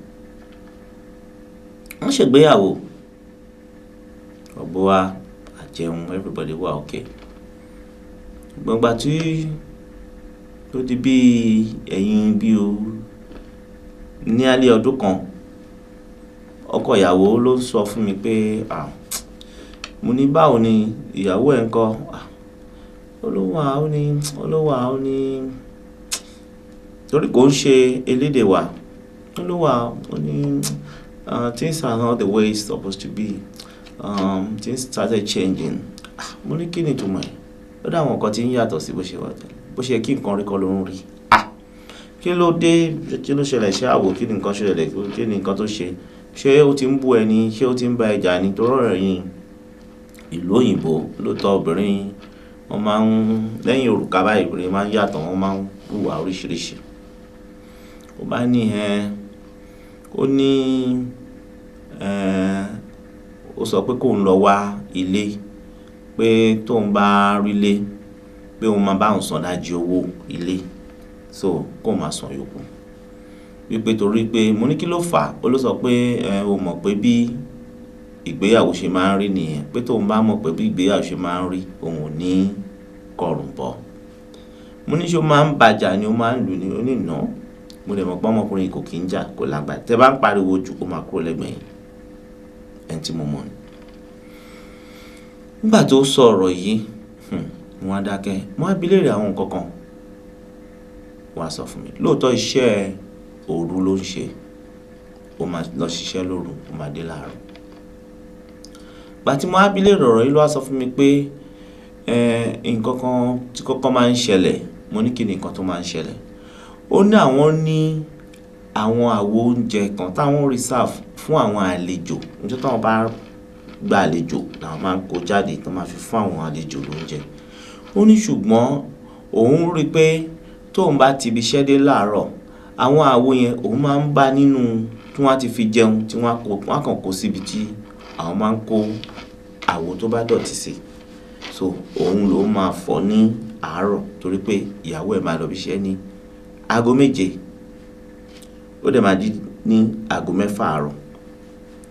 Wọ́n ṣègbéyàwó. Ọ̀bọ wa, àjẹun, everybody wà okay. Ṣùgbọ́n ìgbà tí ó di bí ẹ̀yìn bí o ní alẹ́ ọdún kan, ọkọ ìyàwó ló ń sọ fún mi pé, à, mo ní báwo ni ìyàwó ẹ ń kọ́? À, ó ló wà, ó ní, ó ló wà, ó ní, torí kò ń ṣe elédè wa. Ó ló wà, ó ní, things are not the way it's supposed to be. Things started changing. Ah, mo ní kí ni ìtumọ̀ ẹ̀? Ó dà àwọn nǹkan tí ń yàtọ̀ sí bó ṣe wà tẹ́lẹ̀. Bó ṣe kí nǹkan rí kọ́ ló ń rí. Ah, kí ló dé? Kí ló ṣẹlẹ̀? Ṣé àwò? Kí ni nǹkan ṣẹlẹ̀? Kí ni nǹkan tó ṣe? Ṣé ó ti ń bú ẹni? Ṣé ó ti ń bá ẹ jà ni? Torí ọ̀rọ̀ yìí, ìlú òyìnbó ló tọ́ obìnrin, wọ́n máa ń lẹ́yìn òrùka báyìí, obìnrin máa ń yàtọ̀, wọ́n máa ń hùwà oríṣiríṣi. Ó bá ní ẹ, ó ní ẹ, ó sọ pé kó ń lọ wá ilé, pé tóun bá rí ilé, pé òun máa bá òun san ìdajì owó ilé, so kó máa san yòókù. Wípé torí pé mo ní kí ló fà á? Ó ló sọ pé ẹ, ó mọ̀ pé bí ìgbéyàwó ṣe máa ń rí nìyẹn, pé tóun bá mọ̀ pé bí ìgbéyàwó ṣe máa ń rí, òun ò ní kọrùn bọ̀. Mo ní ṣé ó máa ń bàjà ni ó máa ń lù ni? Ó ní no. Mo dẹ̀ mọ̀ pé ọmọkùnrin kò kí ń jà, kò lágbà. Tẹ bá ń pariwo jù, ó máa kúrò lẹ́gbẹ̀ẹ́ yín. Ẹni tí mo mọ̀ ni. Nígbà tó sọ ọ̀rọ̀ yìí, mo wá dákẹ́. Mo wá bi léèrè àwọn nǹkan kan. Ó wá sọ fún mi. Lóòótọ́ iṣẹ́ òru ló ń ṣe. Ó máa lọ ṣiṣẹ́ lóru, ó máa dé láàárọ̀. Ìgbà tí mo wá bi léèrè ọ̀rọ̀ yìí ló wá sọ fún mi pé, ẹ, nǹkan kan tí kọ́kọ́ máa ń ṣẹlẹ̀. Mo ní kí ni nǹkan tó máa ń ṣẹlẹ̀? Ó ní àwọn ní àwọn àwo oúnjẹ kan táwọn reserve fún àwọn àlejò. Níjọ́ tí wọ́n bá gba àlejò làwọn máa ń kó jáde tí wọ́n máa fi fún àwọn àlejò lóúnjẹ. Ó ní ṣùgbọ́n òun rí pé tóun bá ti ibi iṣẹ́ dé láàárọ̀, àwọn àwo yẹn òun máa ń bá nínú tí wọ́n á ti fi jẹun, tí wọ́n á kó, wọ́n á kàn kó síbi tí àwọn máa ń kó àwo tó bá dọ̀tí sí. So òun ló máa fọ̀ ní àárọ̀ torí pé ìyàwó ẹ̀ máa lọ ibi iṣẹ́ ní aago méje. Ó dẹ̀ máa jí ní aago mẹ́fà àárọ̀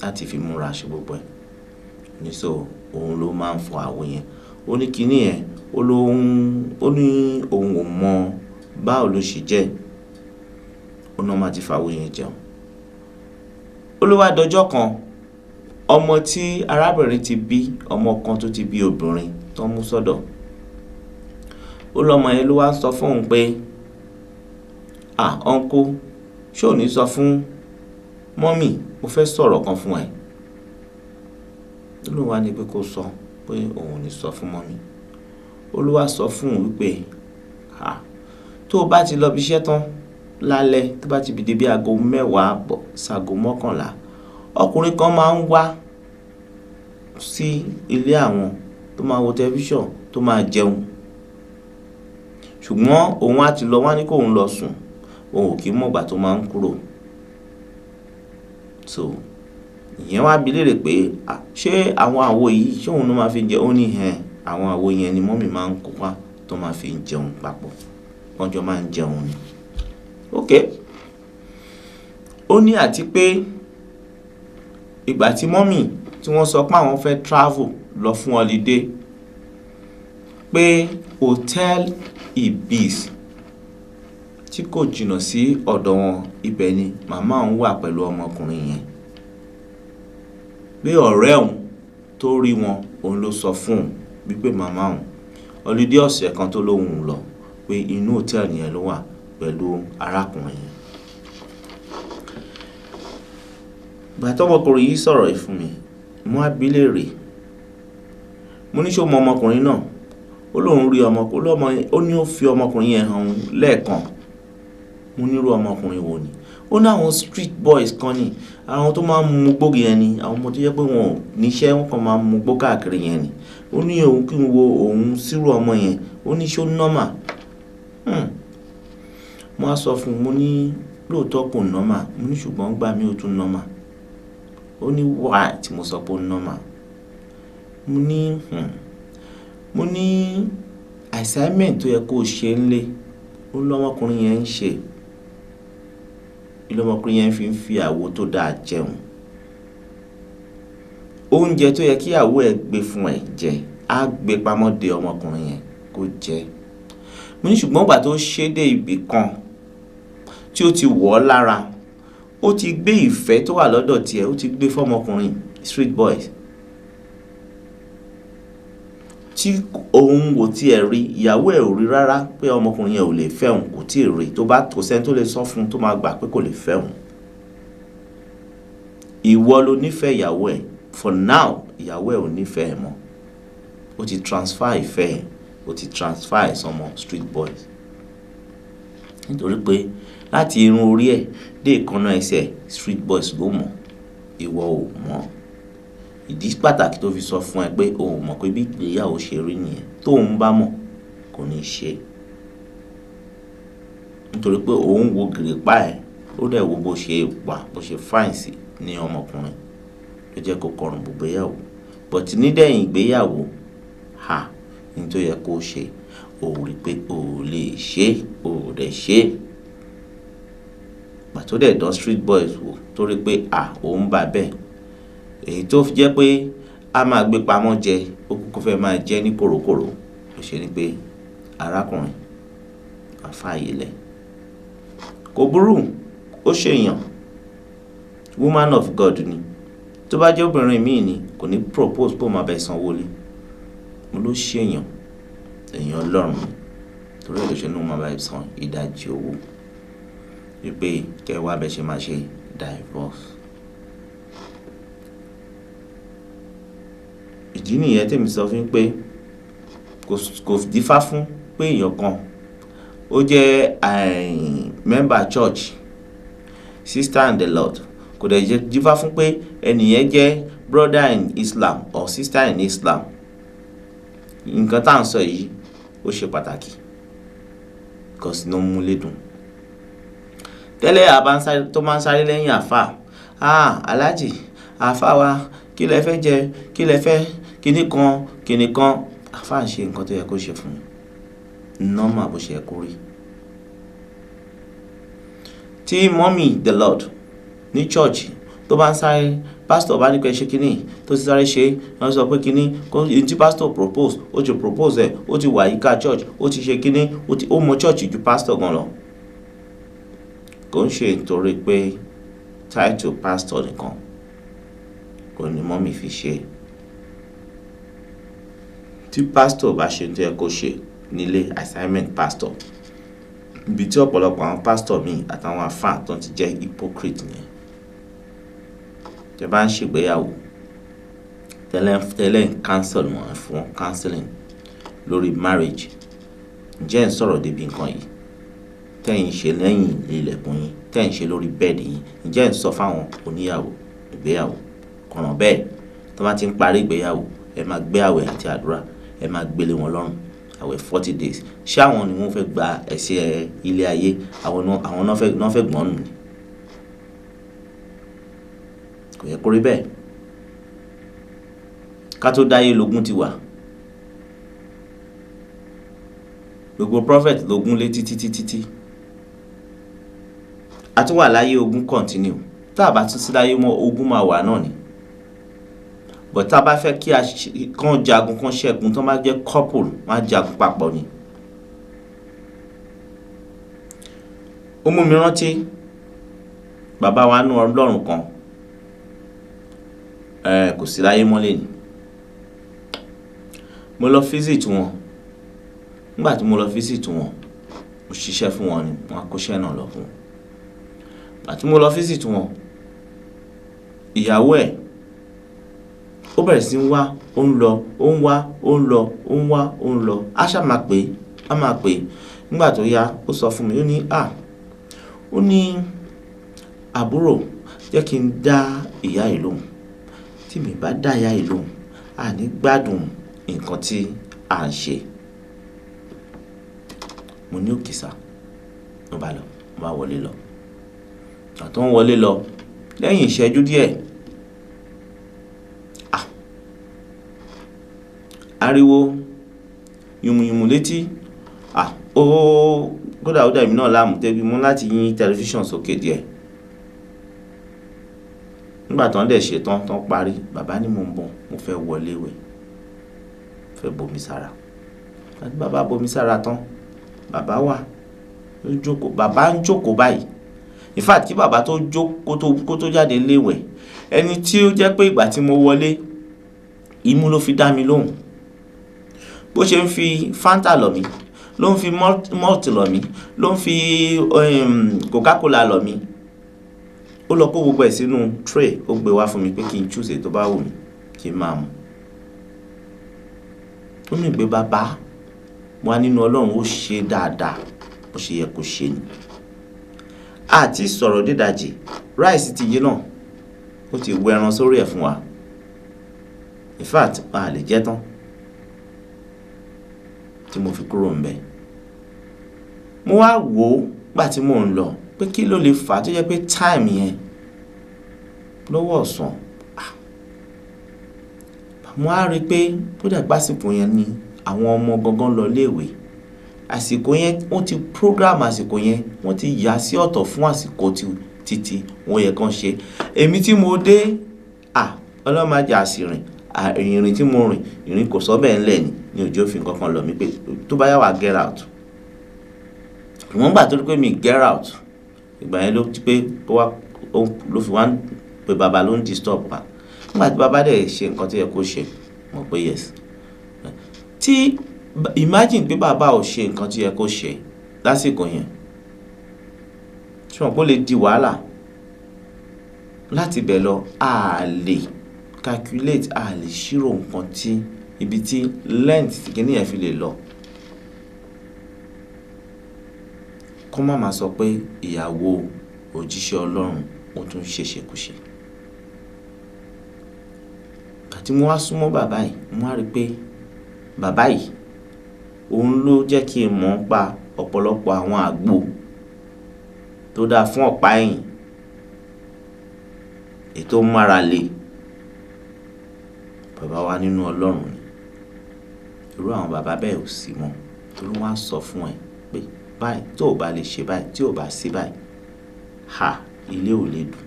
láti fi múra ṣe gbogbo ẹ̀. Ní so òun ló máa ń fọ àwo yẹn. Ó ní kíní yẹn, ó ló ń, ó ní òun ò mọ̀ báwo ló ṣe jẹ́. Ó náà máa ti fa àwo yẹn jẹun. Ó ló wá dọjọ́ kan, ọmọ tí arábìnrin ti bí, ọmọ kan tó ti bí obìnrin tó ń mú sọ́dọ̀. Ó lọ́mọ yẹn ló wá sọ fún òun pé, "À, uncle, ṣé ò ní sọ fún mummy, mo fẹ́ sọ̀rọ̀ kan fún ẹ." Ó lóun wá ní pé kó sọ pé òun ò ní sọ fún mummy. Olúwa sọ fún òun wípé tó o bá ti lọ bí iṣẹ́ tán lálẹ́, tó bá ti di bí aago 10:30 sago 11, ọkùnrin kan máa ń wá sí ilé àwọn tó máa wo tẹlifíṣàn, tó máa jẹun. Ṣùgbọ́n òun á ti lọ, wá ní kóun lọ sùn, òun ò kí mọ̀ ìgbà tó máa ń kúrò. So ìyẹn wá bi léèrè pé ṣé àwọn àwo yìí, ṣé òun ló máa fi jẹun? Ó ní hẹn, àwọn àwo yẹn ni mọ́mì máa ń kó wá tó máa fi jẹun papọ̀. Wọ́n jọ máa ń jẹun ni. Ok. Ó ní àti pé ìgbà tí mọ́mì tí wọ́n sọ pé àwọn fẹ́ travel lọ fún holiday, pé hotel Ibis tí kò jìnnà sí ọ̀dọ̀ wọn, ibẹ̀ ni màmá òun wà pẹ̀lú ọmọkùnrin yẹn. Pé ọ̀rẹ́ òun tó rí wọn, òun ló sọ fún òun wípé màmá òun holiday ọ̀sẹ̀ kan tó lóhùn lọ, pé inú hòtẹ́ẹ̀lì yẹn ló wà pẹ̀lú arákùnrin yẹn. Ìgbà tí ọmọkùnrin yìí sọ̀rọ̀ yìí fún mi, mo wá bi léèrè. Mo ní ṣé o mọ ọmọkùnrin náà? Ó lóun rí ọmọkùnrin, ó ní ó fi ọmọkùnrin yẹn hàn lẹ́ẹ̀kan. Mo ní irú ọmọkùnrin wo ni? Ó ní àwọn street boys kan ni, àwọn tó máa ń mu gbó yẹn ni, àwọn ọmọ tó jẹ́ pé wọn ò níṣẹ́, wọ́n kàn máa ń mu gbó káàkiri yẹn ni. Ó ní òun kí n wo òun sírú ọmọ yẹn, ó ní ṣó normal? Mo wá sọ fún un, mo ní lóòótọ́ kò normal, mo ní ṣùgbọ́n gbà mí ó tún normal. Ó ní why tí mo sọ pé ó normal? Mo ní, mo ní assignment tó yẹ kó ṣe nílé, ó lọ́mọkùnrin yẹn ń ṣe. Lọ́mọkùnrin yẹn fi ń fi àwo tó dáa jẹun. Oúnjẹ tó yẹ kí ìyàwó ẹ gbé fún ẹ jẹ, á gbé pamọ́ de ọmọkùnrin yẹn kó jẹ. Mo ní ṣùgbọ́n ìgbà tó ṣe dé ibì kan tí ó ti wọ̀ ọ́ lára, ó ti gbé ìfẹ́ tó wà lọ́dọ̀ tiẹ̀, ó ti gbé fún ọmọkùnrin street boys. Tí òun ò tí ẹ rí, ìyàwó ẹ ò rí rárá pé ọmọkùnrin yẹn ò lè fẹ́ òun, kò tíì rí. Tó bá kò sẹ́ni tó lè sọ fún un tó máa gbà pé kò lè fẹ́ òun. Ìwọ ló nífẹ̀ẹ́ ìyàwó ẹ. For now, ìyàwó ẹ ò nífẹ̀ẹ́ ẹ mọ́. Ó ti transfer ìfẹ́ ẹ, ó ti transfer ẹ̀ sọmọ street boys. Nítorí pé láti irun orí ẹ dé èékánná ẹsẹ̀, street boys ló mọ̀, ìwọ ò mọ̀. Ìdí pàtàkì tó fi sọ fún ẹ pé o ò mọ̀ pé bí ìgbéyàwó ṣe rí nìyẹn. Tó ń bá mọ̀, kò ní ṣe. Nítorí pé òun wo gìrìpá ẹ, ó dẹ̀ wo bó ṣe wà, bó ṣe fine sí ní ọmọkùnrin. Ló jẹ́ kó kọrùn bọ ìgbéyàwó. But nídẹ̀yìn ìgbéyàwó, ha, ní tó yẹ kó ṣe, o rí pé o ò lè ṣe, o ò dẹ̀ ṣe. Ìgbà tó dẹ̀ dán street boys wò, torí pé à, òun bá bẹ́ẹ̀. Èyí tó fi jẹ́ pé a máa gbé pamọ́ jẹ, ó kúkú fẹ́ máa jẹ ní kòrókòró. Ó ṣe ní pé arákùnrin, a fààyè lẹ̀. Kò burú, ó ṣe èèyàn. Woman of God ni. Tó bá jẹ́ obìnrin míì ni, kò ní propose pé ó máa bá ẹ sanwó ilé. Mo ló ṣe èèyàn, èèyàn Ọlọ́run ni. Torí ẹ ló ṣe ní ó máa bá ẹ san ìdajì owó. Wípé kí ẹ wá bẹ ṣe máa ṣe divorce. Ìdí nìyẹn tí èmi sọ fún yín pé kò dífá fún pé èèyàn kan ó jẹ́ member church, sister in the Lord. Kò dẹ̀ jẹ́ dífá fún pé ẹni yẹn jẹ́ brother in Islam or sister in Islam. Nǹkan tí à ń sọ yìí ó ṣe pàtàkì because iná mú lé dùn. Tẹ́lẹ̀ a bá ń sáré, tó máa ń sáré lẹ́yìn àfá. "Ah, Alhaji, àfá wa, kí lẹ fẹ́ jẹ? Kí lẹ fẹ́? Kíni kan, kíni kan." Àfá ń ṣe nǹkan tó yẹ kó ṣe fún un. Normal bó ṣe yẹ kó rí. Tí mummy the Lord ní church tó bá ń sáré, pastor bá ní kí ẹ ṣe kíni, tó ti sáré ṣe, wọ́n sọ pé kíni, kó tí pastor propose, ó ti propose ẹ̀, ó ti wà yíká church, ó ti ṣe kíni, ó mọ church ju pastor gan lọ. Kò ń ṣe nítorí pé title pastor nìkan kò ní mummy fi ṣe. Tí pastor bá ṣe tó yẹ kó ṣe nílé, assignment pastor. Ibi tí ọ̀pọ̀lọpọ̀ àwọn pastor mi àtàwọn àfáà tó ti jẹ́ hypocrite nìyẹn. Tí ẹ bá ń ṣègbéyàwó, tẹ́lẹ̀ tẹ́lẹ̀ ń counsel wọn fún counseling. lórí marriage? Ǹjẹ́ ẹ̀ ń sọ̀rọ̀ débi nǹkan yìí tẹ́ ẹ̀ ń ṣe lẹ́yìn ilẹ̀kùn yín, tẹ́ ẹ̀ ń ṣe lórí bẹ́ẹ̀dì yín? Ǹjẹ́ ẹ̀ ń sọ fáwọn oníyàwó ìgbéyàwó kọ̀ràn bẹ́ẹ̀ tó bá ti ń parí ìgbéyàwó, ẹ máa gbé àwẹ̀ àti àdúrà, ẹ máa gbélé wọn lọ́rùn àwẹ̀ 40 days? Ṣé àwọn ni wọ́n fẹ́ gba ẹ̀ṣẹ̀ ilé ayé? Àwọn náà fẹ́ gbọ́n nù ni. Kò yẹ kó rí bẹ́ẹ̀. Ká tó dáyé lógún ti wà. Gbogbo prophet lógún lé títí títí tí a tún wà láyé, ogun continue. Tá a bá tún sí láyé mọ́, ogun máa wà náà ni. But tá a bá fẹ́ kí a kàn jagun, kàn ṣẹ́gun, tó máa jẹ́ couple, máa jagun papọ̀ ni. Ó mú mi rántí bàbá wa nú Ọlọ́run kan, kò sí láyé mọ́ lẹ́nu. Mo lọ visit wọn. Nígbà tí mo lọ visit wọn, mo ṣiṣẹ́ fún wọn ni, wọ́n á kóṣẹ́ náà lọ fún wọn. Ìgbà tí mo lọ visit wọn, ìyàwó ẹ̀ ó bẹ̀rẹ̀ sí ń wá, ó ń lọ, ó ń wá, ó ń lọ, ó ń wá, ó ń lọ. Á ṣá máa pè é, á máa pè é. Nígbà tó yá, ó sọ fún mi, ó ní, "À," ó ní, "àbúrò, jẹ́ kí n dá ìyá yìí lóhùn. Tí mi bá dá ìyá yìí lóhùn, a ní gbádùn nǹkan tí à ń ṣe." Mo ní, "Okay sir." Mo bá lọ, mo bá wọlé lọ. Ìgbà tó ń wọlé lọ, lẹ́yìn ìṣẹ́jú díẹ̀, ah, ariwo yùmùyùmù létí. Ah, ó kódà ó dà mí náà láàmú débi mú láti yín tẹlifíṣàn sókè díẹ̀. Nígbà tó ń dẹ̀ ṣe tán, tán parí, bàbá ní, "Mo ń bọ̀, mo fẹ́ wọlé wẹ̀, fẹ́ bomi sára." Àti bàbá bomi sára tán, bàbá wà ó jókòó, bàbá ń jókòó báyìí. In fact, kí bàbá tó jókòó, kó tó jáde léwẹ̀, ẹni tí ó jẹ́ pé ìgbà tí mo wọlé, imú ló fi dá mi lóhùn, bó ṣe ń fi Fanta lọ̀ mí, ló ń fi malt lọ̀ mí, ló ń fi Coca-Cola lọ̀ mí. Ó lọ kó gbogbo ẹ̀ sínú tray, ó gbé wá fún mi pé kí n choose èyí tó bá wù mí kí n máa mu. Ó ní pé bàbá wa nínú Ọlọ́run ó ṣe dáadáa, bó ṣe yẹ kó ṣe ni. Àti sọ̀rọ̀ dídàjì, rice ti yí náà, ó ti wọ ẹran sórí ẹ̀ fún wa. In fact, a lè jẹ tán tí mo fi kúrò ńbẹ̀. Mo wá wò ó gbà tí mò ń lọ pé kí ló lè fà á tó jẹ́ pé time yẹn lọ́wọ́ ọ̀sán. Ah, mo á rí i pé ó dàgbà, àsìkò yẹn ni àwọn ọmọ gangan lọ léèwé. Àsìkò yẹn, wọ́n ti program àsìkò yẹn, wọ́n ti yà sí ọ̀tọ̀ fún àsìkò títí wọ́n yẹ kán ṣe. Èmi tí mo dé, ah, Ọlọ́run má jẹ́ àṣìrìn ìrìn tí mo rìn, ìrìn kò sọ bẹ́ẹ̀ ńlẹ̀ ni ní òjò fi nǹkan kan lọ̀ mí pé tó bá yà wá, get out. Ìwọ̀n gbà tó rí pé mi get out, ìgbà yẹn ló ti pé kó wá ló fi wá ń pé bàbá ló ń disturb wa. Nígbà tí bàbá dẹ̀ ṣe nǹkan tó yẹ kó ṣe, mọ̀ pé yes. Tí imagine pé bàbá ò ṣe nǹkan tó yẹ kó ṣe lásìkò yẹn, ṣùgbọ́n kó lè di wàhálà láti bẹ̀ lọ. A lè calculate, a lè ṣírò nǹkan tí ibi tí length kìíní yẹn fi lè lọ. Kó má máa sọ pé ìyàwó òjíṣẹ́ Ọlọ́run ó tún ṣe ṣekúṣe. Àti mo wá súnmọ́ bàbá yìí, mo wá rí pé bàbá yìí, òun ló jẹ́ kí n mọ̀ pa ọ̀pọ̀lọpọ̀ àwọn àgbo tó dáa fún ọ̀pá ẹ̀yìn, èyí tó mára le. Bàbá wa nínú Ọlọ́run ni. Irú àwọn bàbá bẹ́ẹ̀ ò sí mọ́, torí wọ́n á sọ fún ẹ pé báyìí, tó ò bá lè ṣe báyìí, tí ò bá sí báyìí, ha, ilé ò lè dùn.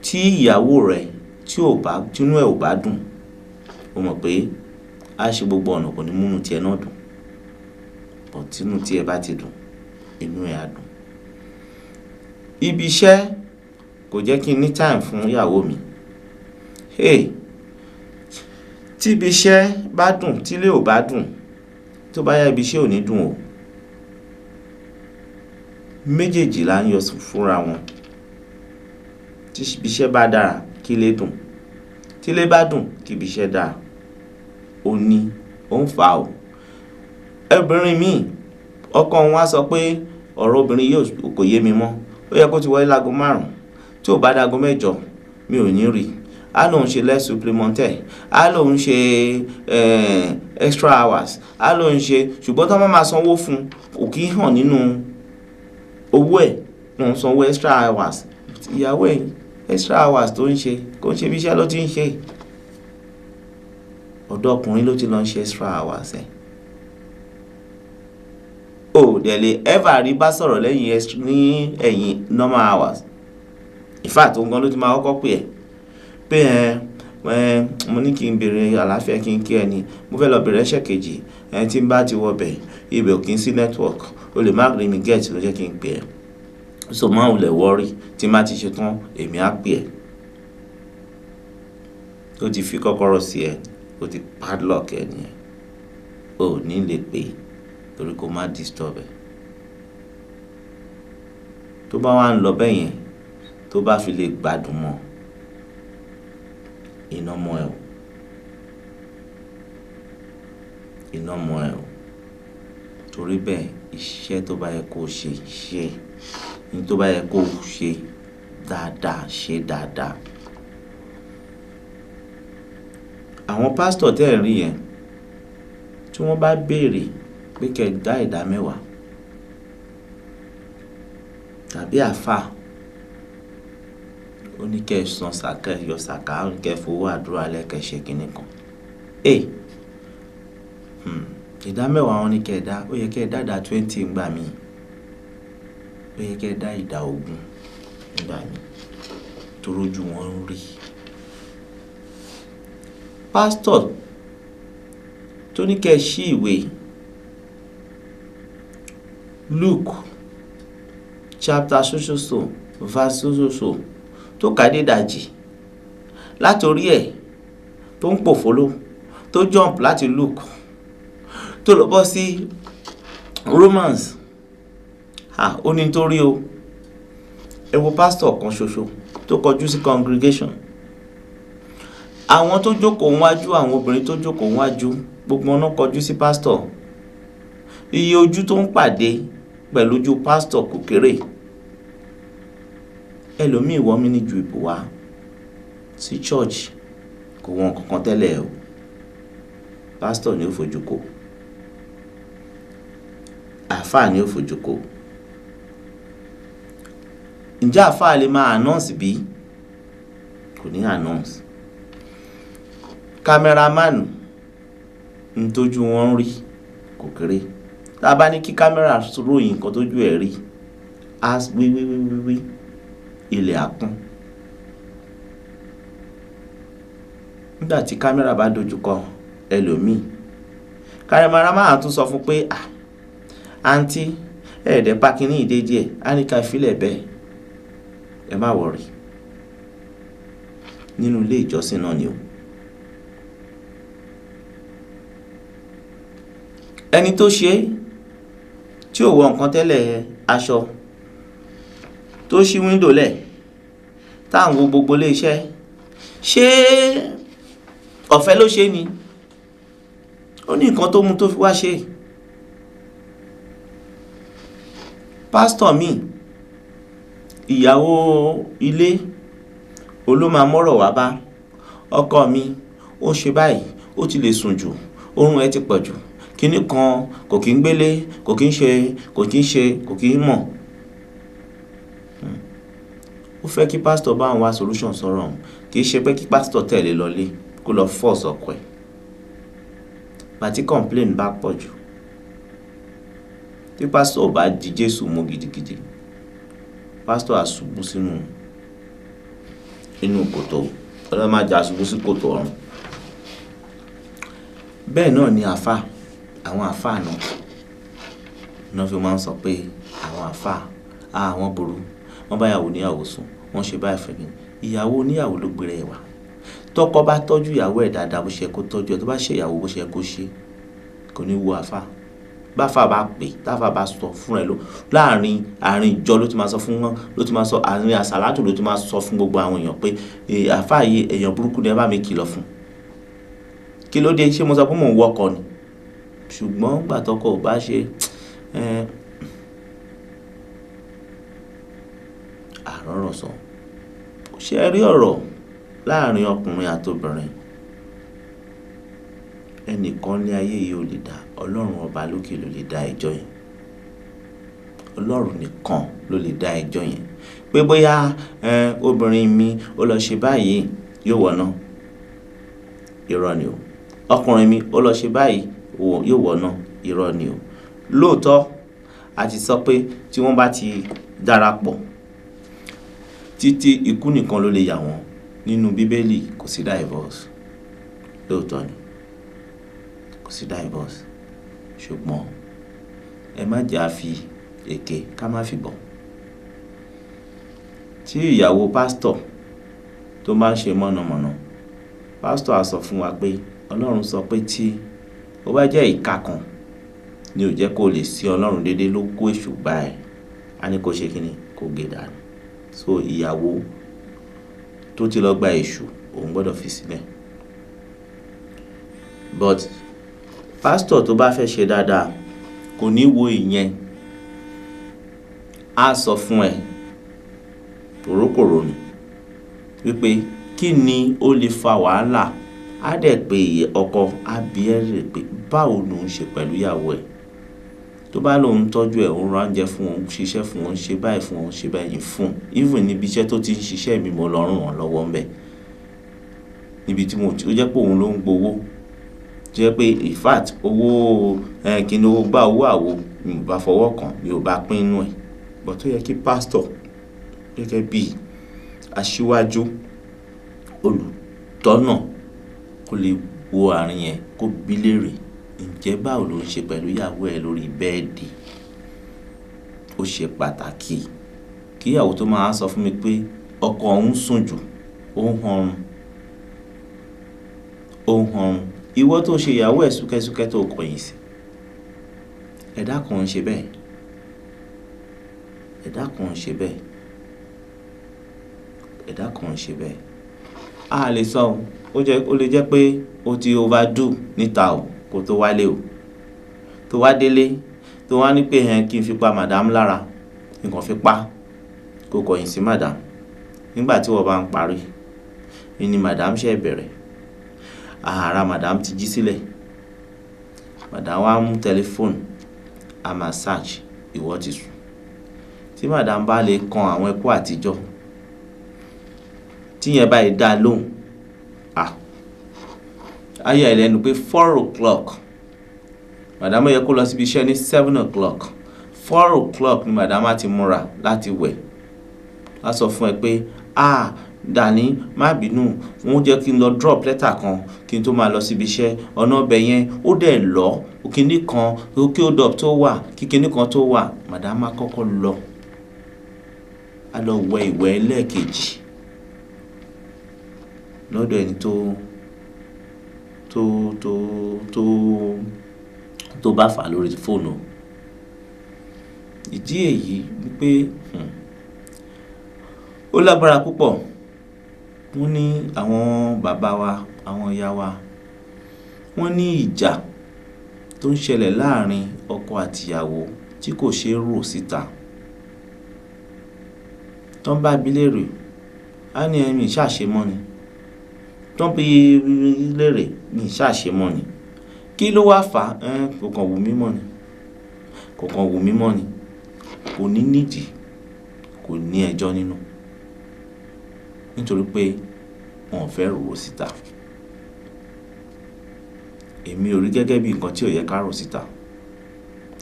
Tí ìyàwó rẹ tí ò bá, tínú ẹ ò bá dùn, ó mọ̀ pé á ṣe gbogbo ọ̀nà, kò ní múnú tiẹ̀ náà dùn. But tínú tí ẹ bá ti dùn, inú ẹ á dùn. Ibi iṣẹ́ kò jẹ́ kí n ní time fún ìyàwó mi. Hey, tí ibi iṣẹ́ bá dùn, tí ilé ò bá dùn, tó bá yá, ibi iṣẹ́ ò ní dùn o. Méjèèjì là ń yọ fúnra wọn. Tí ibi iṣẹ́ bá dára, kí ilé dùn. Tí ilé bá dùn, kí ibi iṣẹ́ dára. Ó ní ó ń fà o. Obìnrin míì ọkọ òun á sọ pé ọ̀rọ̀ obìnrin yóò kò yé mi mọ́, ó yẹ kó ti wọlé láago 5, tí ò bá dáago 8 mi ò ní rí. Á lóun ṣe less supplementary, á lóun ṣe extra hours, á lóun ṣe, ṣùgbọ́n tó máa sanwó fún un kò kí hàn nínú owó ẹ̀, wọ́n sanwó extra hours. Ìyàwó ẹ̀ extra hours tó ń ṣe kò ń ṣe bí iṣẹ́ ló ti ń ṣe, ọ̀dọ̀ ọkùnrin ló ti lọ ń ṣe extra hours ẹ̀. O dẹ̀ lè ever rí bá sọ̀rọ̀ lẹ́yìn ní ẹ̀yìn normal hours. In fact, òun gan ló ti máa kọ́kọ́ pè ẹ́ pé ẹ mo ní kí n béèrè àlàáfíà, kí n kí ẹ ní, mo fẹ́ lọ bẹ̀rẹ̀ ẹ̀ṣẹ̀ kejì, ẹ tí n bá ti wọ bẹ̀ ibẹ̀ ò kí n sí network, o lè má rí mi get ló jẹ́ kí n pè ẹ́, so má wulẹ̀ worry, tí n bá ti ṣe tán èmi á pè ẹ́. Ó ti fi kọ́kọ́rọ́ sí ẹ, ó ti padlock ẹ nìyẹn, o ò ní lè pè é torí kó má disturb ẹ. Tó bá wá ń lọ bẹ́ẹ̀ yẹn, tó bá fi lè gbádùn mọ́, iná mọ́ ẹ o, iná mọ́ ẹ o. Torí bẹ́ẹ̀ iṣẹ́ tó bá yẹ kó ṣe ṣe, ní tó bá yẹ kó ṣe dáadáa ṣe dáadáa. Àwọn pásítọ̀ tẹ́ ẹ̀ rí yẹn, tí wọ́n bá béèrè pé kẹ́ ẹ dá ìdá mẹ́wàá tàbí àáfàá ó ní kẹ́ ẹ san sàká, yọ sàká, ó ní kẹ́ ẹ fowó àdúrà lẹ́kẹ̀ ṣe kinní kan. Ìdá mẹ́wàá wọn ní kẹ́ ẹ dá, ó yẹ kẹ́ ẹ dá ìdá 20 ńgbà míì, ó yẹ kẹ́ ẹ dá ìdá 20 ńgbà míì, torójú wọn ń rí. Pásítọ̀ tó ní kẹ́ ẹ ṣí ìwé Luke chapter so so so verse so so so tó kà dé ìdajì látòrí ẹ̀ tó ń pòfóló tó jump láti Luke tó lọ bọ́ sí Romans, ó ní nítorí o. Ẹ wo pásítọ̀ kan ṣoṣo tó kọjú sí congregation, àwọn tó jókòó wájú, àwọn obìnrin tó jókòó wájú, gbogbo wọn kọjú sí pásítọ̀. Iye ojú tó ń pàdé pẹ̀lú ojú pásítọ̀ kò kéré. Ẹlòmíì wọ́n mi ní ju ìbò wá sí church, kò wọ́n kankan tẹ́lẹ̀ o, pásítọ̀ ni ó fojú kò, àáfàá ni ó fojú kò. Ǹjẹ́ àáfàá lè máa announce bí? Kò ní announce. Kámẹ́rámánù ń tójú wọn rí kò kéré. Tá a bá ní kí kámẹ́rà ròyìn nǹkan tójú ẹ̀ rí, á wí wí wí wí wí, ilẹ̀ á kún. Nígbà tí kámẹ́rà bá dojú kọ ẹlòmíì, kámẹ́rámánù á tún sọ fún pé àǹtí ẹ̀ẹ́dẹ̀ pa kínní ìdè díẹ̀, á ní ká filẹ̀ bẹ́ẹ̀, ẹ má wọ̀rì. Nínú ilé ìjọsìn náà ni o. Ẹni tó ṣe é tí ò wọ nǹkan tẹ́lẹ̀ aṣọ tó ṣí wíńdò lẹ̀ tá à ń wo gbogbo ilé iṣẹ́, ṣé ọ̀fẹ́ ló ṣe ni? Ó ní nǹkan tó mú tó fi wá ṣe. Pásítọ̀ mi, ìyàwó ilé olómamọ́rọ̀ wá bá ọkọ mi, ó ṣe báyìí, ó ti lè sùn jù, oorun ẹ̀ ti pọ̀ jù, kinní kan kò kí ń gbélé, kò kí ń ṣe, kò kí ń ṣe, kò kí ń mọ̀. Ó fẹ́ kí pásítọ̀ bá òun wá solution sọ̀rọ̀ òun, kì í ṣe pé kí pásítọ̀ tẹ̀lé lọlé kó lọ force ọkọ ẹ̀. Bàtí complain bá pọ̀ jù, tí pásítọ̀ bá di Jésù mú gidigidi, pásítọ̀ á ṣubú sínú inú kòtò, Ọlọ́run má jẹ́ á ṣubú sí kòtò ọ̀run. Bẹ́ẹ̀ náà ni àáfàá, àwọn àáfàá náà náà fi máa ń sọ pé àwọn àáfàá, àwọn burú, wọ́n bá ìyàwó oníyàwó sùn, wọ́n ṣe báyìí fún mi. Ìyàwó oníyàwó ló gbéra ẹ̀ wá. Tọkọ bá tọ́jú ìyàwó ẹ̀ dáadáa bó ṣe kó tọ́jú ẹ̀, tó bá ṣe ìyàwó bó ṣe kó ṣe, kò ní wo àáfàá. Báfà bá pè, táfà bá sọ fún ẹ ló láàrin àárín ìjọ ló ti máa sọ fún wọn, ló ti máa sọ àárín àsàlátù ló ti máa sọ fún gbogbo àwọn èèyàn pé àáfàá yìí èèyàn burúkú ni, ẹ bá mi kìlọ̀ fún. Kí ló dé? Ṣé mo sọ pé mò ń wọkọ̀ ni? Ṣùgbọ́n ìgbà tọkọ ò bá ṣe, àrọ́rọ̀ sọ. Ṣé ẹ rí ọ̀rọ̀ láàárín ọkùnrin àti obìnrin? Ẹnìkan ní ayé yìí ò lè dá, Ọlọ́run ọba lókè ló lè dá ẹjọ́ yẹn. Ọlọ́run nìkan ló lè dá ẹjọ́ yẹn. Pé bóyá, obìnrin mi ó lọ ṣe báyìí, yóò wọná. Irọ́ ni o. Ọkùnrin mi ó lọ ṣe báyìí, yóò wọná. Irọ́ ni o. Lóòótọ́, a ti sọ pé tí wọ́n bá ti darapọ̀, títí ikú nìkan ló lè yà wọ́n. Nínú Bíbélì kò sí divorce. Lóòótọ́ ni. Kò sí divorce. Ṣùgbọ́n ẹ má jẹ́ a fi èké ká má fi bọ̀. Tí ìyàwó pásítọ̀ tó máa ń ṣe mọ̀nàmọ́ná, pásítọ̀ á sọ fún wa pé Ọlọ́run sọ pé tí ó bá jẹ́ ìka kan ni ò jẹ́ kó lè sí Ọlọ́run déédéé ló kó èṣù bá ẹ, a ní kó ṣe kíni, kó gé dànù. So ìyàwó tó ti lọ gba èṣù, òun gbọdọ̀ fi sílẹ̀. But pásítọ̀ tó bá fẹ́ ṣe dáadáa kò ní wo ìyẹn. Á sọ fún ẹ kòrókòró ni wípé kí ni ó lè fa wàhálà. Á dẹ̀ pé ọkọ, á bi ẹ́ lérè pé báwo ló ń ṣe pẹ̀lú ìyàwó ẹ̀. Tó bá lóun tọ́jú ẹ̀, òun ra oúnjẹ fún òun, ṣiṣẹ́ fún òun, ṣe báyìí fún òun, ṣe báyìí fún un. Even níbi iṣẹ́ tó ti ń ṣiṣẹ́ mi, mo lọ rán wọn lọ́wọ́ ńbẹ. Níbi tí mo ti, ó jẹ́ pé òun ló ń gbowó. Tó jẹ́ pé in fact owó, kíni owó gbá owó àwo, mi ò bá fọwọ́ kàn, mi ò bá pín inú ẹ̀. But ó yẹ kí pásítọ̀ gẹ́gẹ́ bí aṣíwájú olùtọ́nà kó lè wo àárín yẹn, kó bi léèrè, ǹjẹ́ báwo ló ń ṣe pẹ̀lú ìyàwó ẹ lórí bẹ́ẹ̀dì? Ó ṣe pàtàkì kí ìyàwó tó máa sọ fún mi pé ọkọ òun sùn jù, ó ń hanrun, ó ń hanrun. Ìwọ tó ṣe ìyàwó ẹ súkẹ́súkẹ́ tó kọ̀yìn sí. Ẹ̀dá kan ń ṣe bẹ́ẹ̀. Ẹ̀dá kan ń ṣe bẹ́ẹ̀. Ẹ̀dá kan ń ṣe bẹ́ẹ̀. A lè sọ o. Ó lè jẹ́ pé o ti overdo níta o kó tó wálé o. Tó wá délé, tó wá ní pé kí n fi pa madam lára, nǹkan fi pa, kó kọ̀yìn sí madam. Nígbà tí wọ́n bá ń parí, ní madam ṣẹ̀ bẹ̀rẹ̀. Ara madam ti jí sílẹ̀. Madam wá mú tẹlifóònù, a máa search, ìwọ ti sùn. Tí madam bá lè kan àwọn ẹkú àtijọ́, tí ìyẹn bá yí dá lóhùn, á yà ẹ́ lẹ́nu pé 4:00. Madam yẹ kó lọ síbi iṣẹ́ ní 7:00. 4:00 ni madam á ti múra láti wẹ̀. A sọ fún ẹ pé, Dàní, má bínú, wọ́n jẹ́ kí n lọ drop letter kan kí n tó máa lọ síbi iṣẹ́. Ọ̀nà ọbẹ̀ yẹn ó dẹ̀ lọ, kíní kan, kí hold up tó wà, kí kíní kan tó wà. Madam á kọ́kọ́ lọ. A lọ wẹ ìwẹ̀ ẹlẹ́ẹ̀kejì lọ́dọ̀ ẹni tó bá fà lórí fóònù. Ìdí èyí ni pé, ó lágbára púpọ̀. Wọ́n ní àwọn bàbá wa, àwọn ìyá wa, wọ́n ní ìjà tó ń ṣẹlẹ̀ láàárín ọkọ àti ìyàwó tí kò ṣe é rò síta. Tán bá bi léèrè, á ní mi ṣà ṣe mọ́ ni. Tán bí léèrè, mi ṣà ṣe mọ́ ni. Kí ló wá fà á? Kò kàn wù mí mọ́ ni. Kò kàn wù mí mọ́ ni. Kò ní nídìí, kò ní ẹjọ́ nínú. Nítorí pé wọn ò fẹ́ rò ó síta. Èmi ò rí gẹ́gẹ́ bí nǹkan tí ò yẹ ká rò síta.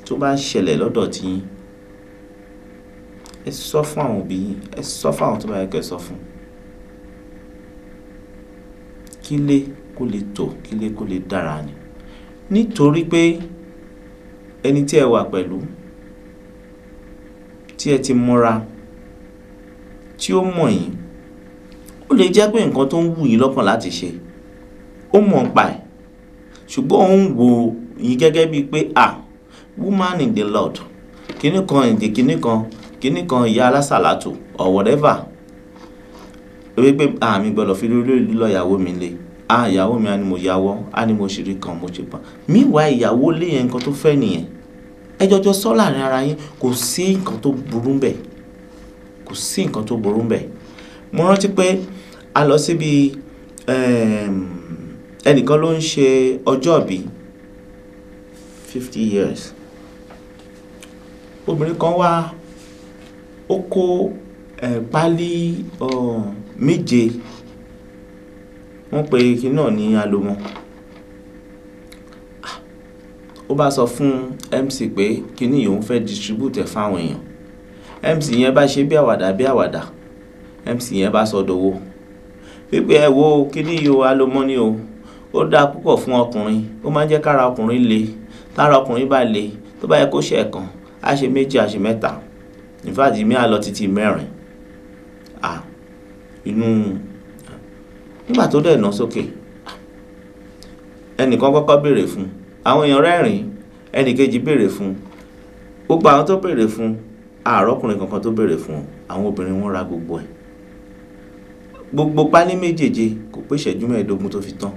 Tó bá ṣẹlẹ̀ lọ́dọ̀ tí yín, ẹ sọ fún àwọn òbí yín, ẹ sọ fún àwọn tó bá yẹ kí ẹ sọ fún. Kílé kó lè tò, kílé kó lè dára ni. Nítorí pé ẹni tí ẹ wà pẹ̀lú, tí ẹ ti mọ́ra, tí ó mọ̀ yín, ó lè jẹ́ pé nǹkan tó ń wù yín lọ́kàn láti ṣe, ó mọ̀ ń pa ẹ̀. Ṣùgbọ́n ó ń wò yín gẹ́gẹ́ bí pé, woman in the Lord, kíní kan ìdí kíní kan, kíní kan ìyá alásàlátù or whatever. Wípé mi gbọdọ̀ fi lórí lọ ìyàwó mi lé. Ah, ìyàwó mi á ní mo yàwọ́, á ní mo ṣìrí kan, mo ṣe pa. Meanwhile, ìyàwó lé yẹn nǹkan tó fẹ́ nìyẹn. Ẹ jọjọ sọ láàrin ara yín, kò sí nǹkan tó burú ńbẹ̀. Kò sí nǹkan tó burú ńbẹ̀. Mo rántí pé a lọ síbi, ẹnìkan ló ń ṣe ọjọ́ ìbí 50 years. Obìnrin kan wá, ó kó, páálí, méje. Wọ́n pe kíní náà ní alomọ. Ó bá sọ fún MC pé kíní yìí òun fẹ́ distribute ẹ̀ fún àwọn èèyàn. MC yẹn bá ṣe bí àwàdà bí àwàdà. MC yẹn bá sọ dòwó. Wípé ẹ wo kíní yìí o, alomọ ni o. Ó dáa púpọ̀ fún ọkùnrin. Ó máa ń jẹ́ kára ọkùnrin le. Tára ọkùnrin bá le, tó bá yẹ kó ṣe ẹ̀kan, á ṣe méjì, á ṣe mẹ́ta. In fact, èmi á lọ títí mẹ́rin. Ah, inú nígbà tó dẹ̀ ná sókè, ẹnìkan kọ́kọ́ béèrè fún. Àwọn èèyàn rẹ́rìn-ín, ẹni kejì béèrè fún. Gbogbo àwọn tó béèrè fún, àárọ̀ ọkùnrin kankan tó béèrè fún, àwọn obìnrin wọ́n ra gbogbo ẹ̀. Gbogbo páálí méjèèje kò pé ìṣẹ́jú mẹ́ẹ̀ẹ́dógún tó fi tán.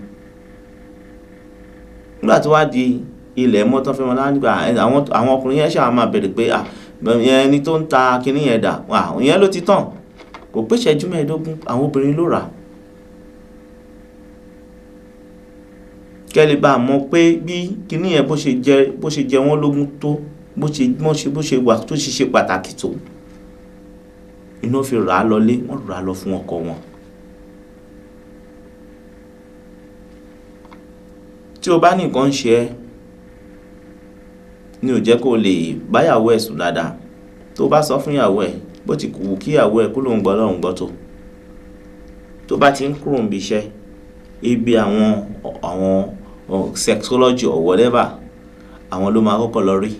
Nígbà tó wá di ilẹ̀ mọ́ tán fẹ́ wọn láńgbà, àwọn ọkùnrin yẹn ṣà máa béèrè pé, à, ẹni tó ń ta kíní yẹn dà? À, ìyẹn ló ti tán. Kò pé ìṣẹ́jú mẹ́ẹ̀ẹ́dógún, àwọn obìnrin ló rà. Kẹ́ lè bá mọ̀ pé bí kíní yẹn bó ṣe jẹ, bó ṣe jẹ wọ́n lógún tó, bó ṣe, bó ṣe, bó ṣe wà, tó ṣe ṣe pàtàkì tó. Iná fi rà á lọlé, wọ́n rà á lọ fún ọkọ wọn. Tí o bá ní nǹkan ń ṣe ẹ́, ni ò jẹ́ kó lè bá ìyàwó ẹ sùn dáadáa. Tó bá sọ fún ìyàwó ẹ, bó ti wù kí ìyàwó ẹ kó lóun gbọ́ Ọlọ́run gbọ́ tó. Tó bá ti ń kúrò níbi iṣẹ́, ibi àwọn, àwọn sexology or whatever, àwọn ló máa kọ́kọ́ lọ rí.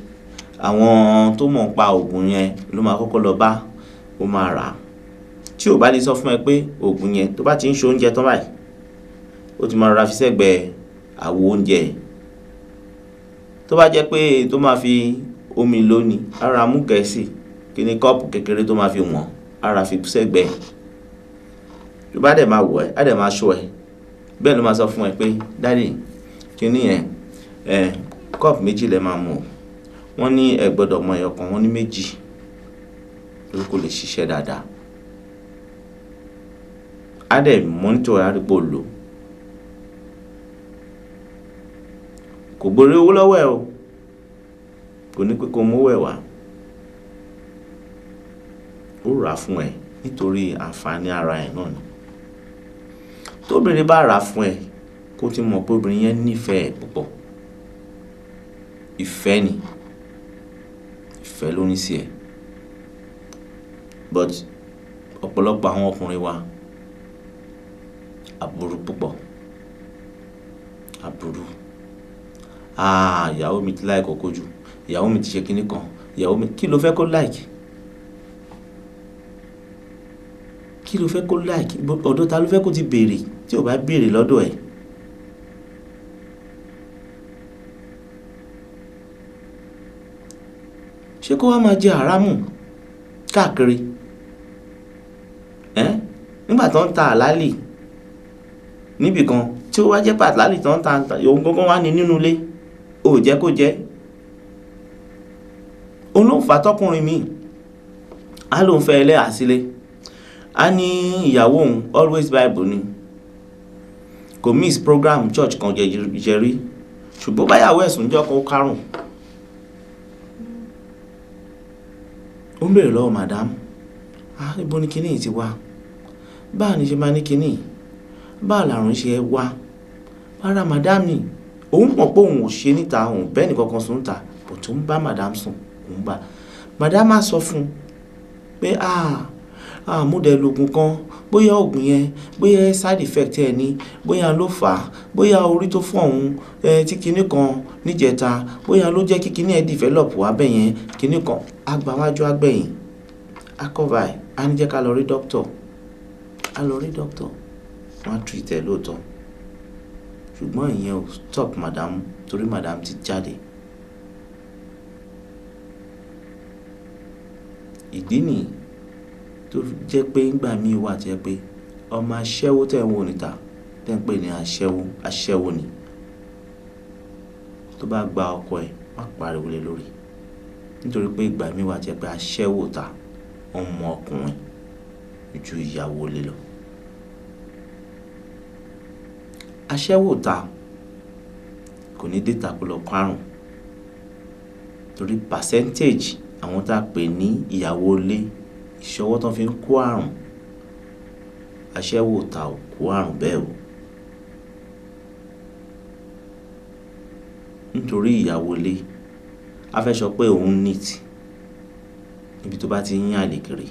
Àwọn tó mọ̀ ń pa òògùn yẹn ló máa kọ́kọ́ lọ bá, ó máa rà á. Tí o bá lè sọ fún ẹ pé òògùn yẹn tó bá ti ń ṣe oúnjẹ tán báyìí, ó ti máa ra fi sẹ́gbẹ̀ẹ́ àwo oúnjẹ. Tó bá jẹ́ pé tó máa fi omi lóní, á ra mú gẹ̀ẹ́sì, kíni kọ́ọ̀pù kékeré tó máa fi wọ̀n, á ra fi sẹ́gbẹ̀ẹ́. Tó bá dẹ̀ máa wọ̀ ẹ́, á dẹ̀ máa ṣọ́ ẹ. Bẹ́ẹ̀ ló máa sọ fún ẹ pé, "Daddy, kíní yẹn, kọ́ọ̀pù méjì lẹ máa mu o. Wọ́n ní ẹ gbọdọ̀ mọ ẹyọ kan, wọ́n ní méjì. Torí kò lè ṣiṣẹ́ dáadáa." Á dẹ̀ monitor ẹ, á rí pé o lò. Kò gbórí owó lọ́wọ́ ẹ o. Kò ní pé kó mú owó ẹ wá. Ó rà á fún ẹ nítorí àǹfààní ara ẹ náà ni. Tóbìnrin bá rà á fún ẹ, kó tí mọ̀ pé obìnrin yẹn nífẹ̀ẹ́ ẹ púpọ̀. Ìfẹ́ ni. Ìfẹ́ ló ní sí ẹ. But ọ̀pọ̀lọpọ̀ àwọn ọkùnrin wa, àbúrú púpọ̀. Àbúrú. Ah, ìyàwó mi ti like ọkọ jù. Ìyàwó mi ti ṣe kíní kan. Ìyàwó mi, kí ló fẹ́ kó like? Kí ló fẹ́ kó like? Ọ̀dọ̀ ta ló fẹ́ kó ti béèrè tí ò bá béèrè lọ́dọ̀ ẹ? Ṣé kó wá máa jẹ àràmù káàkiri? Ẹ́n? Nígbà tó ń ta àlálì níbi kan tí ó wá jẹ́ pé àlálì tó ń ta, òun gangan wá ní nínú ilé, ó jẹ́ kó jẹ́. Òun ló ń fa tọkùnrin mi. Á lóun fẹ́ ẹlẹ́hà sílé. Á ní ìyàwó òun always Bible ni. Kò miss program church kan jẹ rí. Ṣùgbọ́n bá ìyàwó ẹ̀ sùn jọ́ kan ó kárùn. Ó ń béèrè lọ́wọ́ madam. Ah, ibo ni kíní yìí ti wá? Báwo ni ṣe máa ní kíní yìí? Báwo làrùn ṣe ẹ wá? Rárá madam ni. Òun mọ̀ pé òun ò ṣe níta, òun bẹ́ẹ̀ ni kankan sùn níta, but ó ń bá madam sùn, òun bá. Madam á sọ fún un pé, ah, ah, mo dẹ̀ lògùn kan, bóyá òògùn yẹn, bóyá side effect ẹ ni, bóyá ló fà á, bóyá orí tó fọ́ òun, tí kíní kan níjẹta, bóyá ló jẹ́ kí kíní ẹ develop wá bẹ́ẹ̀ yẹn, kíní kan, á gba wájú á gbẹ̀yìn, á cover ẹ̀, á ní jẹ́ ká lọ rí doctor. Á lọ rí doctor, wọ́n á treat ẹ lóòótọ́. Ṣùgbọ́n ìyẹn ò stop madam torí madam ti jáde. Ìdí nìyí tó fi jẹ́ pé nígbà míì wà tí ẹ pé ọmọ aṣẹ́wó tẹ̀ ń wò níta, tẹ́ ń pè ní aṣẹ́wó, aṣẹ́wó ni. Tó bá gba ọkọ ẹ̀, má pariwo lé lórí. Nítorí pé ìgbà mí wà jẹ́ pé aṣẹ́wó ta, ó ń mọ ọkùnrin ju ìyàwó lé lọ. Aṣẹ́wó ta kò ní dé ta kó lọ kó àrùn. Torí percentage àwọn tá a pè ní ìyàwó ilé, ìṣọwọ́ tó fi ń kó àrùn, aṣẹ́wó ta ò kó àrùn bẹ́ẹ̀ o. Nítorí ìyàwó ilé, a fẹ́ sọ pé òun neat níbi tó bá ti ń yàn àlè kiri.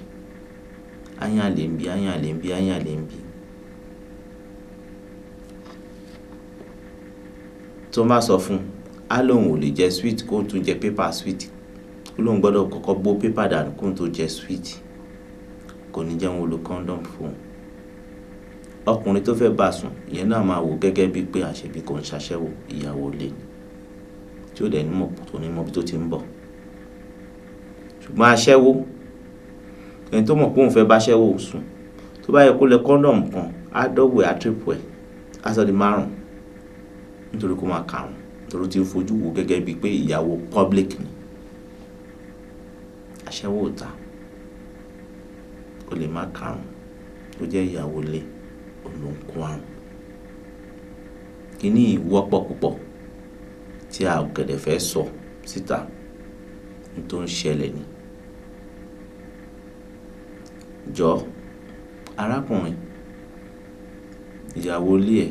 Á yàn àlè ń bí, á yàn àlè ń bí, á yàn àlè ń bí. Tó bá sọ fún un, á lóun ò lè jẹ sweet kó tún jẹ paper sweet. Ó lóun gbọdọ̀ kọ́kọ́ bó paper dànù kó tó jẹ sweet. Kò ní jẹ́ wọn lo condom fún un. Ọkùnrin tó fẹ́ bá sùn, ìyẹn náà máa wò gẹ́gẹ́ bí pé àṣebí kò ń ṣaṣẹ́wó, ìyàwó ilé ni. Tí ó dẹ̀ ní mọ̀, tó ní mọ̀ bí tó ti ń bọ̀. Ṣùgbọ́n aṣẹ́wó, ẹni tó mọ̀ pé òun fẹ́ bá aṣẹ́wó sùn, tó bá yẹ kó lẹ condom kan, á double ẹ̀, á triple ẹ̀, á sọ di márùn-ún. Nítorí kó máa kàrùn. Nítorí ó ti ń fojú wò gẹ́gẹ́ bí pé ìyàwó public ni. Aṣẹ́wó ta kò lè má kàrùn. Ó jẹ́ ìyàwó ilé, òun ló ń kó àrùn. Kíní yìí wọ́pọ̀ púpọ̀ tí a ò kẹ̀dẹ̀ fẹ́ sọ síta ní tó ń ṣẹlẹ̀ ni. Jọ, arákùnrin, ìyàwó ilé ẹ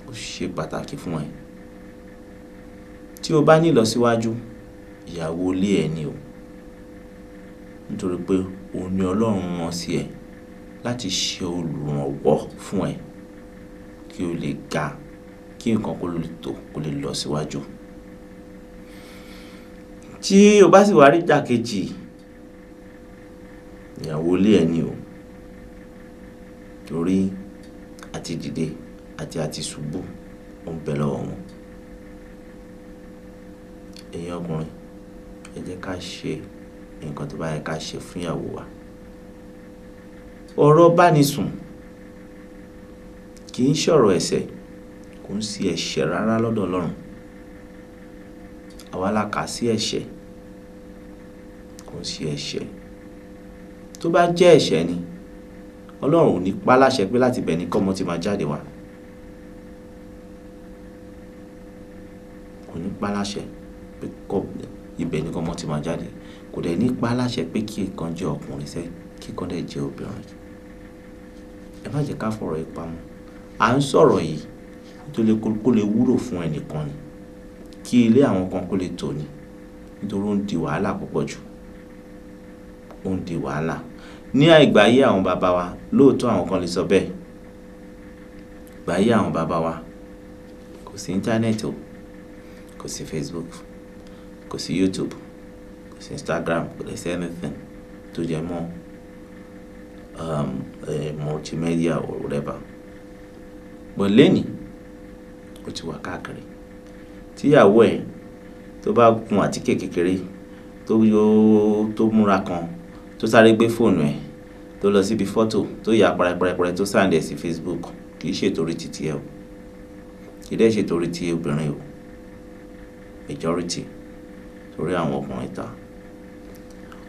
ó ṣe pàtàkì fún ẹ. Tí o bá ní ìlọsíwájú, ìyàwó ilé ẹ ni o. Nítorí pé òun ni Ọlọ́run rán sí ẹ láti ṣe olùrànwọ́ fún ẹ kí o lè ga, kí nǹkan kó lè tò, kó lè lọ síwájú. Tí o bá sì wá rí ìdàkejì, ìyàwó ilé ẹ ni o. Torí àti dìde àti ṣubú ó ń bẹ lọ́wọ́ wọn. Ẹ̀yin ọkùnrin, ẹ jẹ́ ká ṣe nǹkan tó bá yẹ ká ṣe fún ìyàwó wa. Ọ̀rọ̀ bá ní sùn kì í ṣọ̀rọ̀ ẹ̀ṣẹ̀, kò ń sí ẹ̀ṣẹ̀ rárá lọ́dọ̀ Ọlọ́run. Àwa la kà sí ẹ̀ṣẹ̀, kò ń sí ẹ̀ṣẹ̀. Tó bá jẹ́ ẹ̀ṣẹ̀ ni, Ọlọ́run ò ní pa láṣẹ pé láti bẹ̀ ní kọ́mọ tí máa jáde wá. Kò ní pa láṣẹ pé kọ́ ibẹ̀ ní kọ́mọ tí máa jáde. Kò dẹ̀ ní pa láṣẹ pé kí nǹkan jẹ́ ọkùnrin sẹ́, kí nǹkan dẹ̀ jẹ́ obìnrin. Ẹ má jẹ́ ká fọ̀rọ̀ yìí pamọ́. À ń sọ̀rọ̀ yìí nítorí kó lè wúlò fún ẹnìkan ni. Kí ilé àwọn kan kó lè tò ní. Nítorí ó ń di wàhálà púpọ̀ jù. Ó ń di wàhálà. Ní ìgbà ayé àwọn bàbá wa, lóòótọ́ àwọn kan lè sọ bẹ́ẹ̀. Ìgbà ayé àwọn bàbá wa, kò sí íńtánẹ́ẹ̀tì o, kò sí Facebook, kò sí YouTube, kò sí Instagram, kò sí anything tó jẹ mọ́ multimedia or whatever. But lónìí, ó ti wà káàkiri. Tí ìyàwó ẹ tó bá kun àtíkè kékeré, tó yó, tó múra kan, tó sáré gbé fóònù ẹ, tó lọ síbi fọ́tò, tó ya pẹrẹpẹrẹpẹrẹ tó send ẹ sí Facebook, kì í ṣe torí titi ẹ o. Kì í dẹ̀ ṣe torí ti obìnrin o. Majority torí àwọn ọkùnrin ta.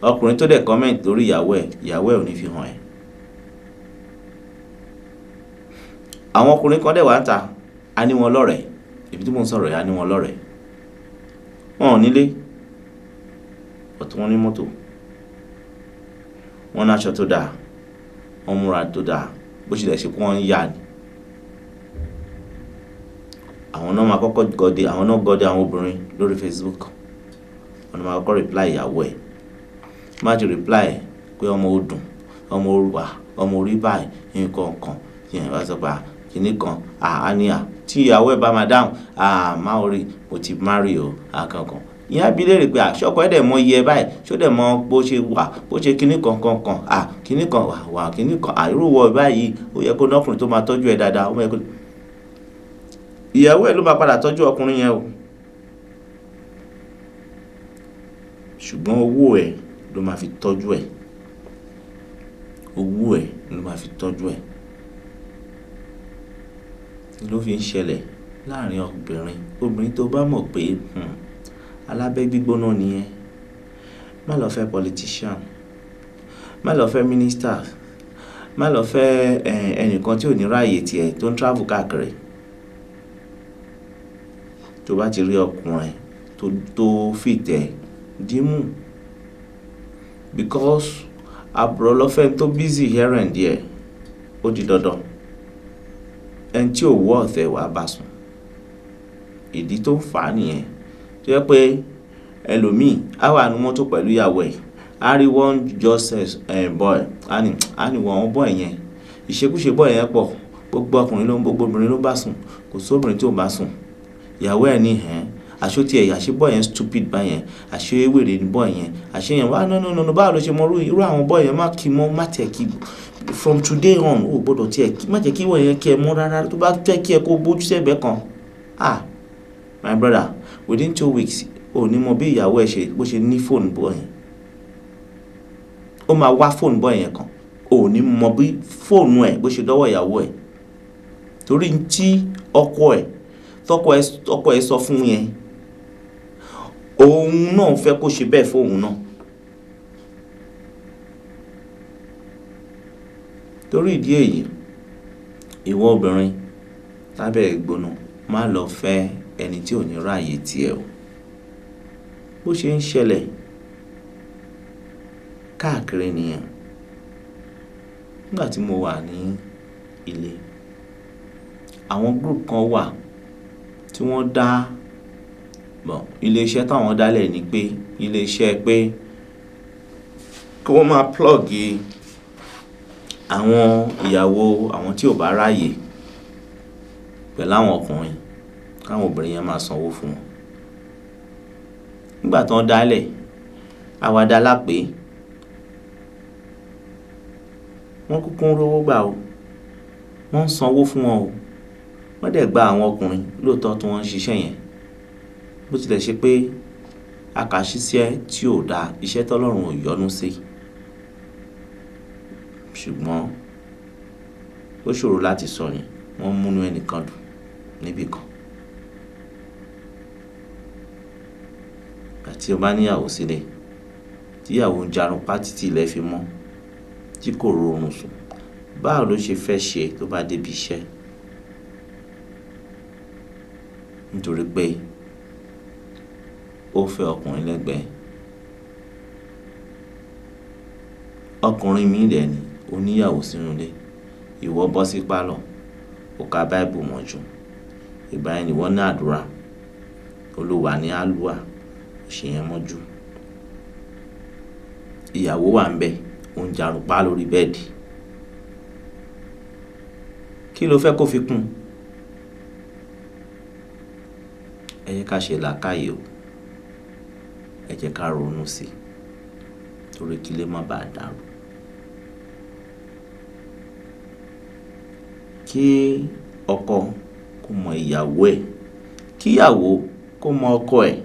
Ọkùnrin tó dẹ̀ comment lórí ìyàwó ẹ, ìyàwó ẹ ò ní fi hàn ẹ́. Àwọn ọkùnrin kan dẹ̀ wá ń ta, a ní wọn lọ́rẹ̀ẹ́. Ibi tí mò ń sọ̀rọ̀ yìí, a ní wọn lọ́rẹ̀ẹ́. Wọn ò nílé, but wọ́n ní mọ́tò. Wọ́n ní aṣọ tó dáa, wọ́n múra tó dáa, bó ṣe lè ṣe kó wọ́n ń yà ni. Àwọn náà máa kọ́kọ́ gọdẹ, àwọn náà gọdẹ àwọn obìnrin lórí Facebook. Wọ́n máa kọ́kọ́ reply ìyàwó ẹ̀. Má ti reply ẹ̀ pé ọmọ ó dùn, ọmọ ó wà, ọmọ orí báyìí, nǹkan kan. Ìyẹn bá sọ pé à, kíní kan, à, á ní à. Tí ìyàwó ẹ̀ bá máa dáhùn, à, má worry, mo ti marry o, à kankan. Ìyẹn á bi léèrè pé à, ṣé ọkọ ẹ dẹ̀ mọ iye ẹ báyìí? Ṣé ó dẹ̀ mọ bó ṣe wà, bó ṣe kíní kan kan kan, à, kíní kan wà, wà, kíní kan, à, irú wọ báyìí, ó yẹ kó ní ọkùnrin tó máa tọ́jú ẹ dáadáa, ó yẹ kó. Ìyàwó ẹ ló máa padà tọ́jú ọkùnrin yẹn o. Ṣùgbọ́n owó ẹ ló máa fi tọ́jú ẹ. Owó ẹ ló máa fi tọ́jú ẹ. Ló fi ń ṣẹlẹ̀ láàrin obìnrin. Obìnrin tó bá mọ̀ pé alábẹ́ gbígbóná ni ẹ́, má lọ fẹ́ politician, má lọ fẹ́ minister, má lọ fẹ́ ẹnìkan tí ò ní ráyè tiẹ̀ tó ń travel káàkiri. Tó bá ti rí ọkùnrin tó fìtẹ̀ dímú, because àbúrò lọ fẹ́ tó busy here and there, ó di dandan ẹni tí ò wọ́ ọ̀tẹ̀ wàá bá sùn. Ìdí tó ń fà á nìyẹn. Tó jẹ́ pé ẹlòmíì á wà nínú mọ́tò pẹ̀lú ìyàwó ẹ̀, á rí one just boy, á ní wọ́n boy yẹn, ìṣekúṣe boy yẹn pọ̀, gbogbo ọkùnrin ló ń, gbogbo obìnrin ló ń bá sùn, kò sí obìnrin tí ò bá sùn. Ìyàwó ẹ̀ ní hẹ́n, àṣé ó ti ẹ̀, àṣé boy yẹn stupid báyẹn, àṣé wèrè ni boy yẹn, àṣé yẹn wá no no no no, báwo ló ṣe mọ irú àwọn boy yẹn, má kí mọ́, má tẹ̀ kí from today on, o gbọ́dọ̀ tiẹ̀ kí, má jẹ́ kí wọ́n yẹn kí ẹ mọ́ rárá, tó bá fẹ́ kí ẹ kó bójú sẹ́gbẹ̀ẹ́ kan. Ah, my brother, within 2 weeks, o ní mọ bí ìyàwó ẹ ṣe, bó ṣe ní phone boy yẹn. Ó máa wá phone boy yẹn kan, o ní mọ bí fóònù ẹ bó ṣe dọ́wọ́ ìyàwó ẹ. Torí tí ọkọ ẹ, tọkọ ẹ, ọkọ ẹ sọ fún yẹn, òun náà fẹ́ kó ṣe bẹ́ẹ̀ fóun náà. Torí ìdí èyí, ìwọ obìnrin lábẹ́ ìgbóná, má lọ fẹ́ ẹni tí ò ní ráyè tiẹ̀ o. Bó ṣe ń ṣẹlẹ̀ káàkiri nìyẹn. Nígbà tí mo wà ní ilé, àwọn group kan wà tí wọ́n dá, bọ̀ ilé iṣẹ́ táwọn dálẹ̀ ni pé ilé iṣẹ́ pé kí wọ́n máa plug àwọn ìyàwó àwọn tí ò bá ráyè pẹ̀lú àwọn ọkùnrin, káwọn obìnrin yẹn máa sanwó fún wọn. Nígbà tí wọ́n dálẹ̀, àwàdà la pè é. Wọ́n kúkú ń rówó gbà o. Wọ́n ń sanwó fún wọn o. Wọ́n dẹ̀ gba àwọn ọkùnrin lóòótọ́ tí wọ́n ń ṣiṣẹ́ yẹn. Bó tilẹ̀ ṣe pé akàṣíṣẹ́ tí ò da, iṣẹ́ tọ́lọ́run ò yọ́nú sí. Ṣùgbọ́n ó ṣòro láti sọ ni, wọ́n múnú ẹnìkan dùn níbí kan. Ìgbà tí o bá ní ìyàwó sílé, tí ìyàwó ń jarun pá títí ilẹ̀ fi mọ́, tí kò rọrùn sùn, báwo ló ṣe fẹ́ ṣe tó bá dé ibi iṣẹ́? Nítorí pé ó fẹ́ ọkùnrin lẹ́gbẹ̀ẹ́. Ọkùnrin mí dẹ̀ ni, ó ní ìyàwó sínú ilé, ìwọ bọ́ sí pálọ̀, ó ka Bible mọ́jú. Ìgbà yẹn ni ìwọ ní àdúrà, Olúwa ní àlùwà, ó ṣe yẹn mọ́jú. Ìyàwó wà níbẹ̀, ó ń jarun pá lórí bẹ́ẹ̀dì. Kí ló fẹ́ kó fi kún? Ẹ jẹ́ ká ṣe làákàyè o. Ẹ jẹ́ ká ronú sí i, torí kí ilé má bàa dàrú. Kí ọkọ kó mọ ìyàwó ẹ̀, kí ìyàwó kó mọ ọkọ ẹ̀,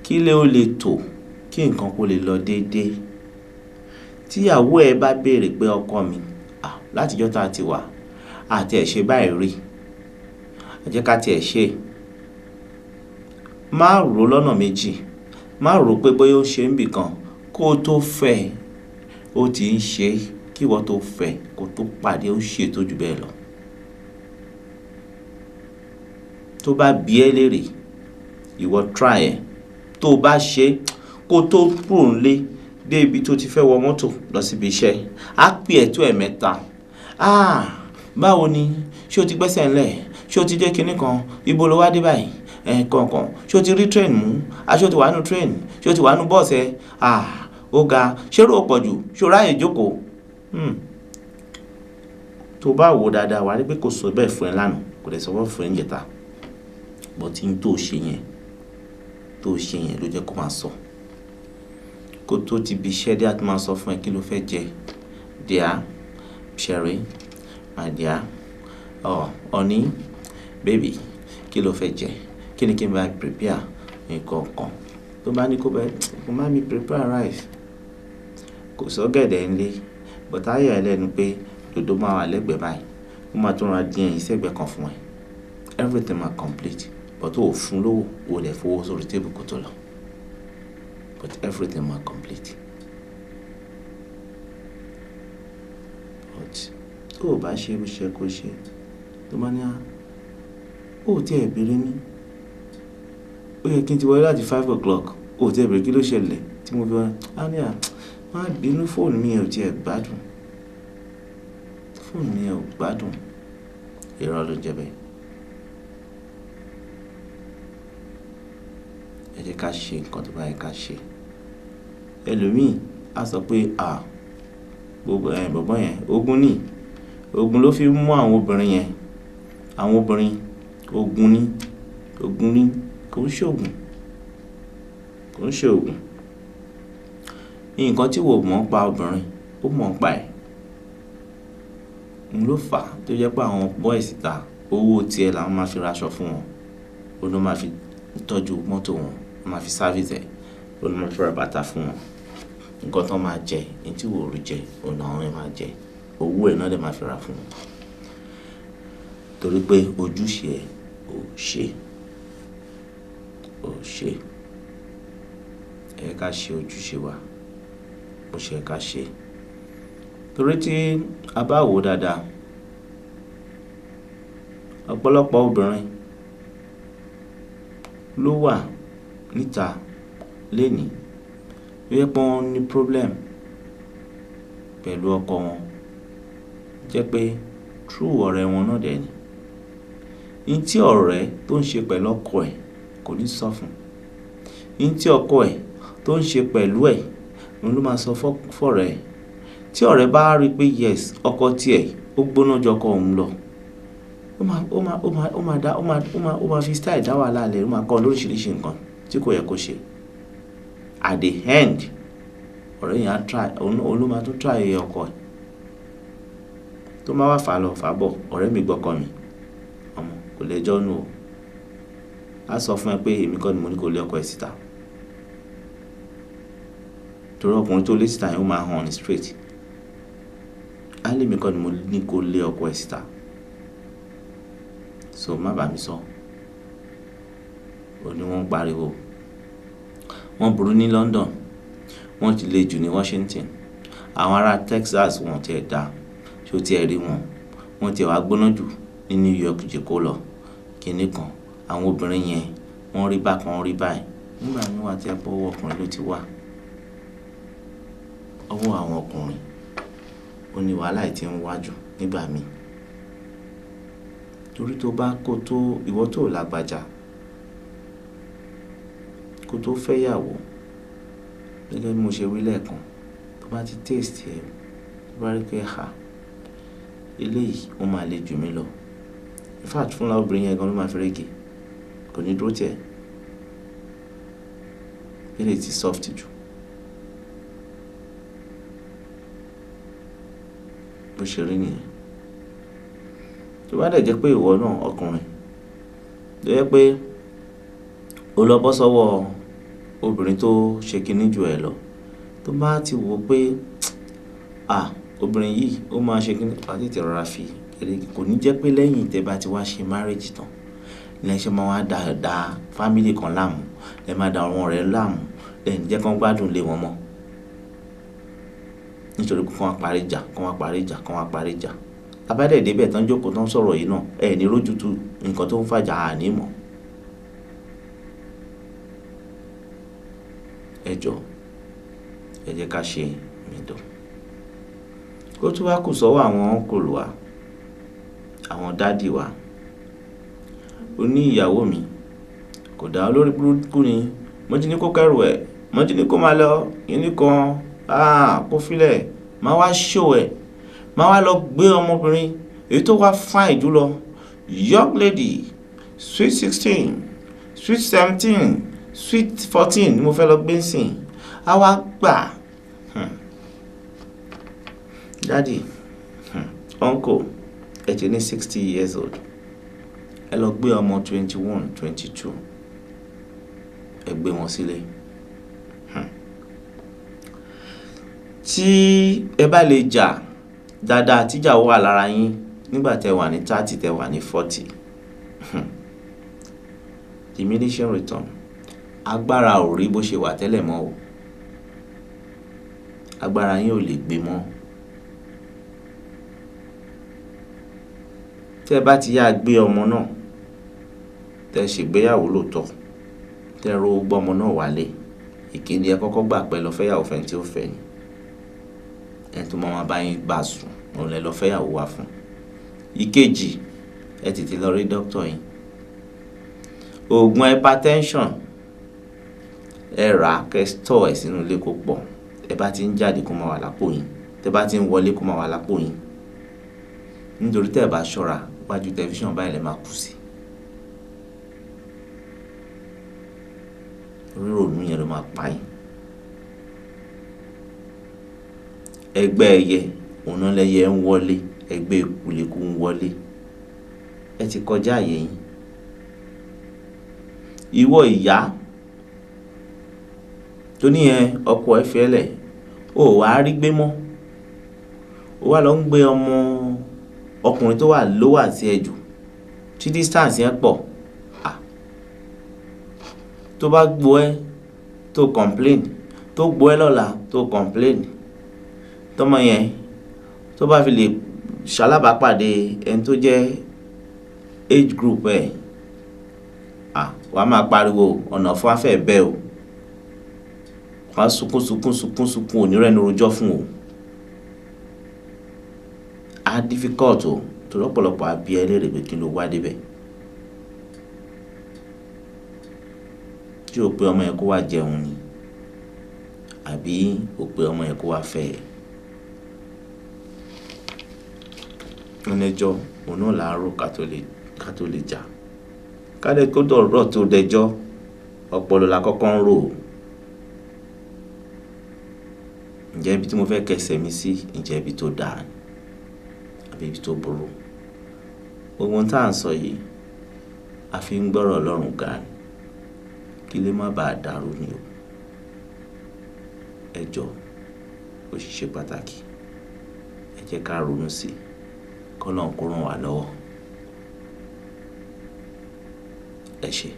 kí ilé ó lè tò, kí nǹkan kó lè lọ déédéé. Tí ìyàwó ẹ bá béèrè pé ọkọ mi, à, láti ọjọ́ tá a ti wà, a ti ẹ̀ ṣe báyìí rí, ẹ jẹ́ ká tí ẹ ṣe. Má rò lọ́nà méjì, má rò pé bóyá ó ṣe ń bì kan kó tó fẹ́, ó ti ń ṣe kí ìwọ tó fẹ́ kó tó pàdé ó ṣe tó ju bẹ́ẹ̀ lọ. Tó bá bi ẹ́ lérè, ìwọ try ẹ̀. Tó bá ṣe kó tó kúrò nílé dé ibi tó ti fẹ́ wọ mọ́tò lọ síbi iṣẹ́, á pè ẹ́ tó ẹ̀mẹ́ta. Ah, báwo ni? Ṣé o ti gbẹ́sẹ̀ ńlẹ̀? Ṣé o ti dé kinní kan? Ibo lo wá dé báyìí? Ẹ̀ẹ̀kọ̀ọ̀kan. Ṣé o ti rí train mú? A ṣé o ti wà nínú train? Ṣé o ti wà nínú bus ẹ? Ah, ó ga. Ṣé èrò pọ̀ jù? Ṣé o ráyè jókòó? Tó bá wò dáadáa, wà á rí pé kò sọ bẹ́ẹ̀ fún ẹ lánàá, kò dẹ̀ sọ bẹ́ẹ̀ fún ẹ níjẹta. But tí n tó ṣe yẹn, tó ṣe yẹn ló jẹ́ kó máa sọ. Kó tó ti ibi iṣẹ́ dé, a ti máa sọ fún ẹ kí ló fẹ́ jẹ. Dear, Sherry, my dear, oh, honey, baby, kí ló fẹ́ jẹ? Kí ni kí n bá prepare nǹkan kan? Tó bá ní kó bá, kó má mi prepare rice. Kò sọ́gẹ̀dẹ̀ ńlé, but á yà ẹ́ lẹ́nu pé dòdò máa wà lẹ́gbẹ̀ẹ́ báyìí. Ó máa tún ra dín ẹyin sẹ́gbẹ̀ẹ́ kan fún ẹ. Everything máa complete, but ó fún lówó, ó lè fowó sórí table kó tó lọ, but everything máa complete. But tó o bá ṣe bó ṣe kó ṣe, tó bá ní ó tí ẹ̀ béèrè mi, ó yẹ kí n ti wọlé láti 5 o'clock, ó tí ẹ̀ béèrè kí ló ṣẹlẹ̀ tí mo fi wá, á ní à má bínú, fóònù mi ò tiẹ̀ gbádùn, fóònù mi ò gbádùn. Irọ́ ló ń jẹ́ bẹ́ẹ̀. Ẹ jẹ́ ká ṣe nǹkan tó bá yẹ ká ṣe. Ẹlòmíì á sọ pé à gbogbo ẹ̀ bọ̀bọ́ yẹn ogun ni, ogun ló fi mú àwọn obìnrin yẹn, àwọn obìnrin ogun ni, ogun ni, kò ń ṣe ogun, kò ń ṣe ogun. Nǹkan tí wò mọ̀ ń pa obìnrin, ó mọ̀ ń pa ẹ̀. Òun ló fà á tó jẹ́ pé àwọn boys ìta, owó tí ẹ làwọn máa fi ra aṣọ fún wọn, òun ló máa fi tọ́jú mọ́tò wọn, wọ́n máa fi service ẹ̀, òun ló máa fi ra bàtà fún wọn. Nǹkan tó máa jẹ, èyí tí wò ó rí jẹ, òun làwọn yẹn máa jẹ. Owó ẹ̀ náà lè máa fi ra fún wọn. Torí pé ojúṣe ẹ ò ṣe, ò ṣe. Ẹ jẹ́ ká ṣe ojúṣe wa, bó ṣe ẹ ká ṣe. Torí tí a bá wò dáadáa, ọ̀pọ̀lọpọ̀ obìnrin ló wà níta lénìí, tó jẹ́ pé wọ́n ní problem pẹ̀lú ọkọ wọn, jẹ́ pé true ọ̀rẹ́ wọn náà dẹ̀ ni. Ní tí ọ̀rẹ́ tó ń ṣe pẹ̀lú ọkọ ẹ̀ kò ní sọ fún un. Ní tí ọkọ ẹ̀ tó ń ṣe pẹ̀lú ẹ̀, òun ló máa sọ fọ́rẹ́ ẹ̀. Tí ọ̀rẹ́ bá rí pé yes, ọkọ tí ẹ̀ ó gbóná ju ọkọ òun lọ, ó máa, ó máa, ó máa, ó máa dá, ó máa, ó máa, ó máa fi style dá wàhálà lẹ̀, ó máa kọ́ lóríṣiríṣi nǹkan tí kò yẹ kó ṣe. At the end, ọ̀rẹ́ yẹn á try, òun ló máa tún try ọkọ ẹ̀. Tó máa wá fà lọ fà bọ̀, ọ̀rẹ́ mi gbọ́kọ mi, ọmọ kò lẹ́jọ́ nù o. A sọ fún ẹ pé èmi kọ́ ni mo ní kó lé ọkọ ẹ síta. Torí ọkùnrin tó lé síta yẹn ó máa hàn ní straight. Á lé mi kọ́ ni mo ní kó lé ọkọ ẹ síta. So má bá mi sọ. Ó ní wọ́n ń pariwo. Wọ́n burú ní London, wọ́n ti le jù ní Washington. Àwọn ará Texas wọ́n ti ẹ̀ dá, ṣé o ti ẹ rí wọn? Wọ́n ti wá gbóná jù ní New York jù kó lọ. Kíni kan, àwọn obìnrin yẹn wọ́n rí bákan, wọ́n rí báyìí. Nígbà mìíràn wà tí ẹ pé ọwọ́ ọkùnrin ló ti wá. Ọwọ́ àwọn ọkùnrin, ó ní wàhálà yìí tí ń wá jù nígbà mí. Torí tó bá kó tó, ìwọ tó lágbájá, kó tó fẹ́ ìyàwó, gẹ́gẹ́ bí mo ṣe wí lẹ́ẹ̀kan, tó bá ti taste ẹ, tó bá rí pé ha, eléyìí ó máa le jù mí lọ. In fact, fúnra obìnrin yẹn gan ló máa fi rége. Kò ní dúró tì ẹ́. Eléyìí ti soft jù. Bó ṣe rí nìyẹn. Tó bá dẹ̀ jẹ́ pé ìwọ náà ọkùnrin, tó jẹ́ pé o lọ bọ́ sọ́wọ́ obìnrin tó ṣe kíní ju ẹ lọ, tó bá ti wò pé à, obìnrin yìí ó máa ṣe kíní, wà á tètè rọra fi eré. Kò ní jẹ́ pé lẹ́yìn tí ẹ bá ti wá ṣe marriage tán, lẹ ṣe máa wá da family kan láàmú, lẹ máa da àwọn ọ̀rẹ́ láàmú, lẹ ní jẹ́ kí wọ́n gbádùn ilé wọn mọ́. Nítorí pé kí wọ́n parí ìjà, kí wọ́n parí ìjà, kí wọ́n parí ìjà. Tá bá dẹ̀ dé bẹ́ẹ̀ tán jókòó tán sọ̀rọ̀ yìí náà, ẹ ní rójútu nǹkan tó ń fàjà a ní mọ̀. Ẹ jọ, ẹ jẹ́ ká ṣe mìdọ̀. Ó tún wá kù sọ́wọ́ àwọn uncle wa, àwọn daddy wa. Ó ní ìyàwó mi, kò dá olórí burúkú ni. Mo ti ní kó kẹ́rù ẹ̀, mo ti ní kó máa lọ, kíní kan, ah, kó filẹ̀, máa wá show ẹ̀, máa wá lọ gbé ọmọbìnrin èyí tó wá fine jù lọ, young lady, sweet 16, sweet 17, sweet 14 ni mo fẹ́ lọ gbé ńsìn. A wá gbà. Daddy, uncle, ẹ ti ní 60 years old. Ẹ lọ gbé ọmọ 21, 22. Ẹ gbé wọn sílé. Tí ẹ bá lè jà dáadáa, tí ìjà wà lára yín nígbà tí ẹ wà ní 30, tí ẹ wà ní 40. Diminishing return. Agbára ò rí bó ṣe wà tẹ́lẹ̀ mọ́ o. Agbára yín ò lè gbé mọ́. Tẹ́ bá ti yá gbé ọmọ náà, tẹ́ ṣègbéyàwó lóòótọ́, tẹ́ ro gbọ́ ọmọ náà wálé, ìkíni ẹ kọ́kọ́ gbà pé lọ fẹ́yàwó fẹ́ tí ó fẹ́ ni. Ẹni tó máa bá yín bá sùn, òun lẹ lọ fẹ́yàwó wá fún. Ìkejì, ẹ tètè lọ rí dókítà yín. Oògùn hypertension, ẹ rà á kẹ́ store ẹ̀ sínú ilé kó pọ̀. Ẹ bá ti ń jáde kó máa wà lápò yín, tẹ́ bá ti ń wọlé kó máa wà lápò yín. Nítorí tẹ́ ẹ bá ṣọ́ra, wájú tẹlifíṣàn báyìí lẹ máa kú sí. Rírònú yẹn ló máa pa yín. Ẹgbẹ́ ẹyẹ, òun náà lẹyẹ ń wọlé, ẹgbẹ́ eku leku ń wọlé. Ẹ ti kọjá àyè yín. Ìwọ ìyá tó ní ẹ ọkọ ẹ fi ẹ́ lẹ̀, o ò wá rí gbé mọ́. O wá lọ ń gbé ọmọ ọkùnrin tó wà lówà sí ẹ jù, tí distance yẹn pọ̀. Tó bá gbọ́ ẹ tó complain, tó gbọ́ ẹ lọ́la tó complain, tọmọ yẹn tó bá fi lè ṣalábàápàdé ẹni tó jẹ́ age group ẹ̀, wàá máa pariwo ọ̀nà fún afẹ́ bẹ́ẹ̀ o. Wàá sunkún sunkún sunkún sunkún onírẹ́nu rojọ́ fún o. Á difficult o, torí ọ̀pọ̀lọpọ̀ á bi ẹ́ léèrè pé kí ló wá débẹ̀. Tí o pé ọmọ yẹn kó wá jẹun ni, àbí o pé ọmọ yẹn kó wá fẹ́ ẹ. Ọ̀nẹ́jọ́, òun náà là á rò ká tó lè jà. Ká lè kó dọ̀rọ̀ tó dẹjọ́, ọpọlọ la kọ́kọ́ ń rò ó. Ǹjẹ́ ibi tí mo fẹ́ kẹsẹ̀ mi sí, ǹjẹ́ ibi tó dáa ni àbí ibi tó burú? Gbogbo ohun tí à ń sọ yìí, a fi ń gbọ́rọ̀ Ọlọ́run ga ni. Kí lè má baà dàrú ni o. Ẹ jọ̀ọ́, ó sì ṣe pàtàkì. Ẹ jẹ́ ká ronú sí i, kí Ọlọ́run kó rán wa lọ́wọ́. Ẹ ṣé.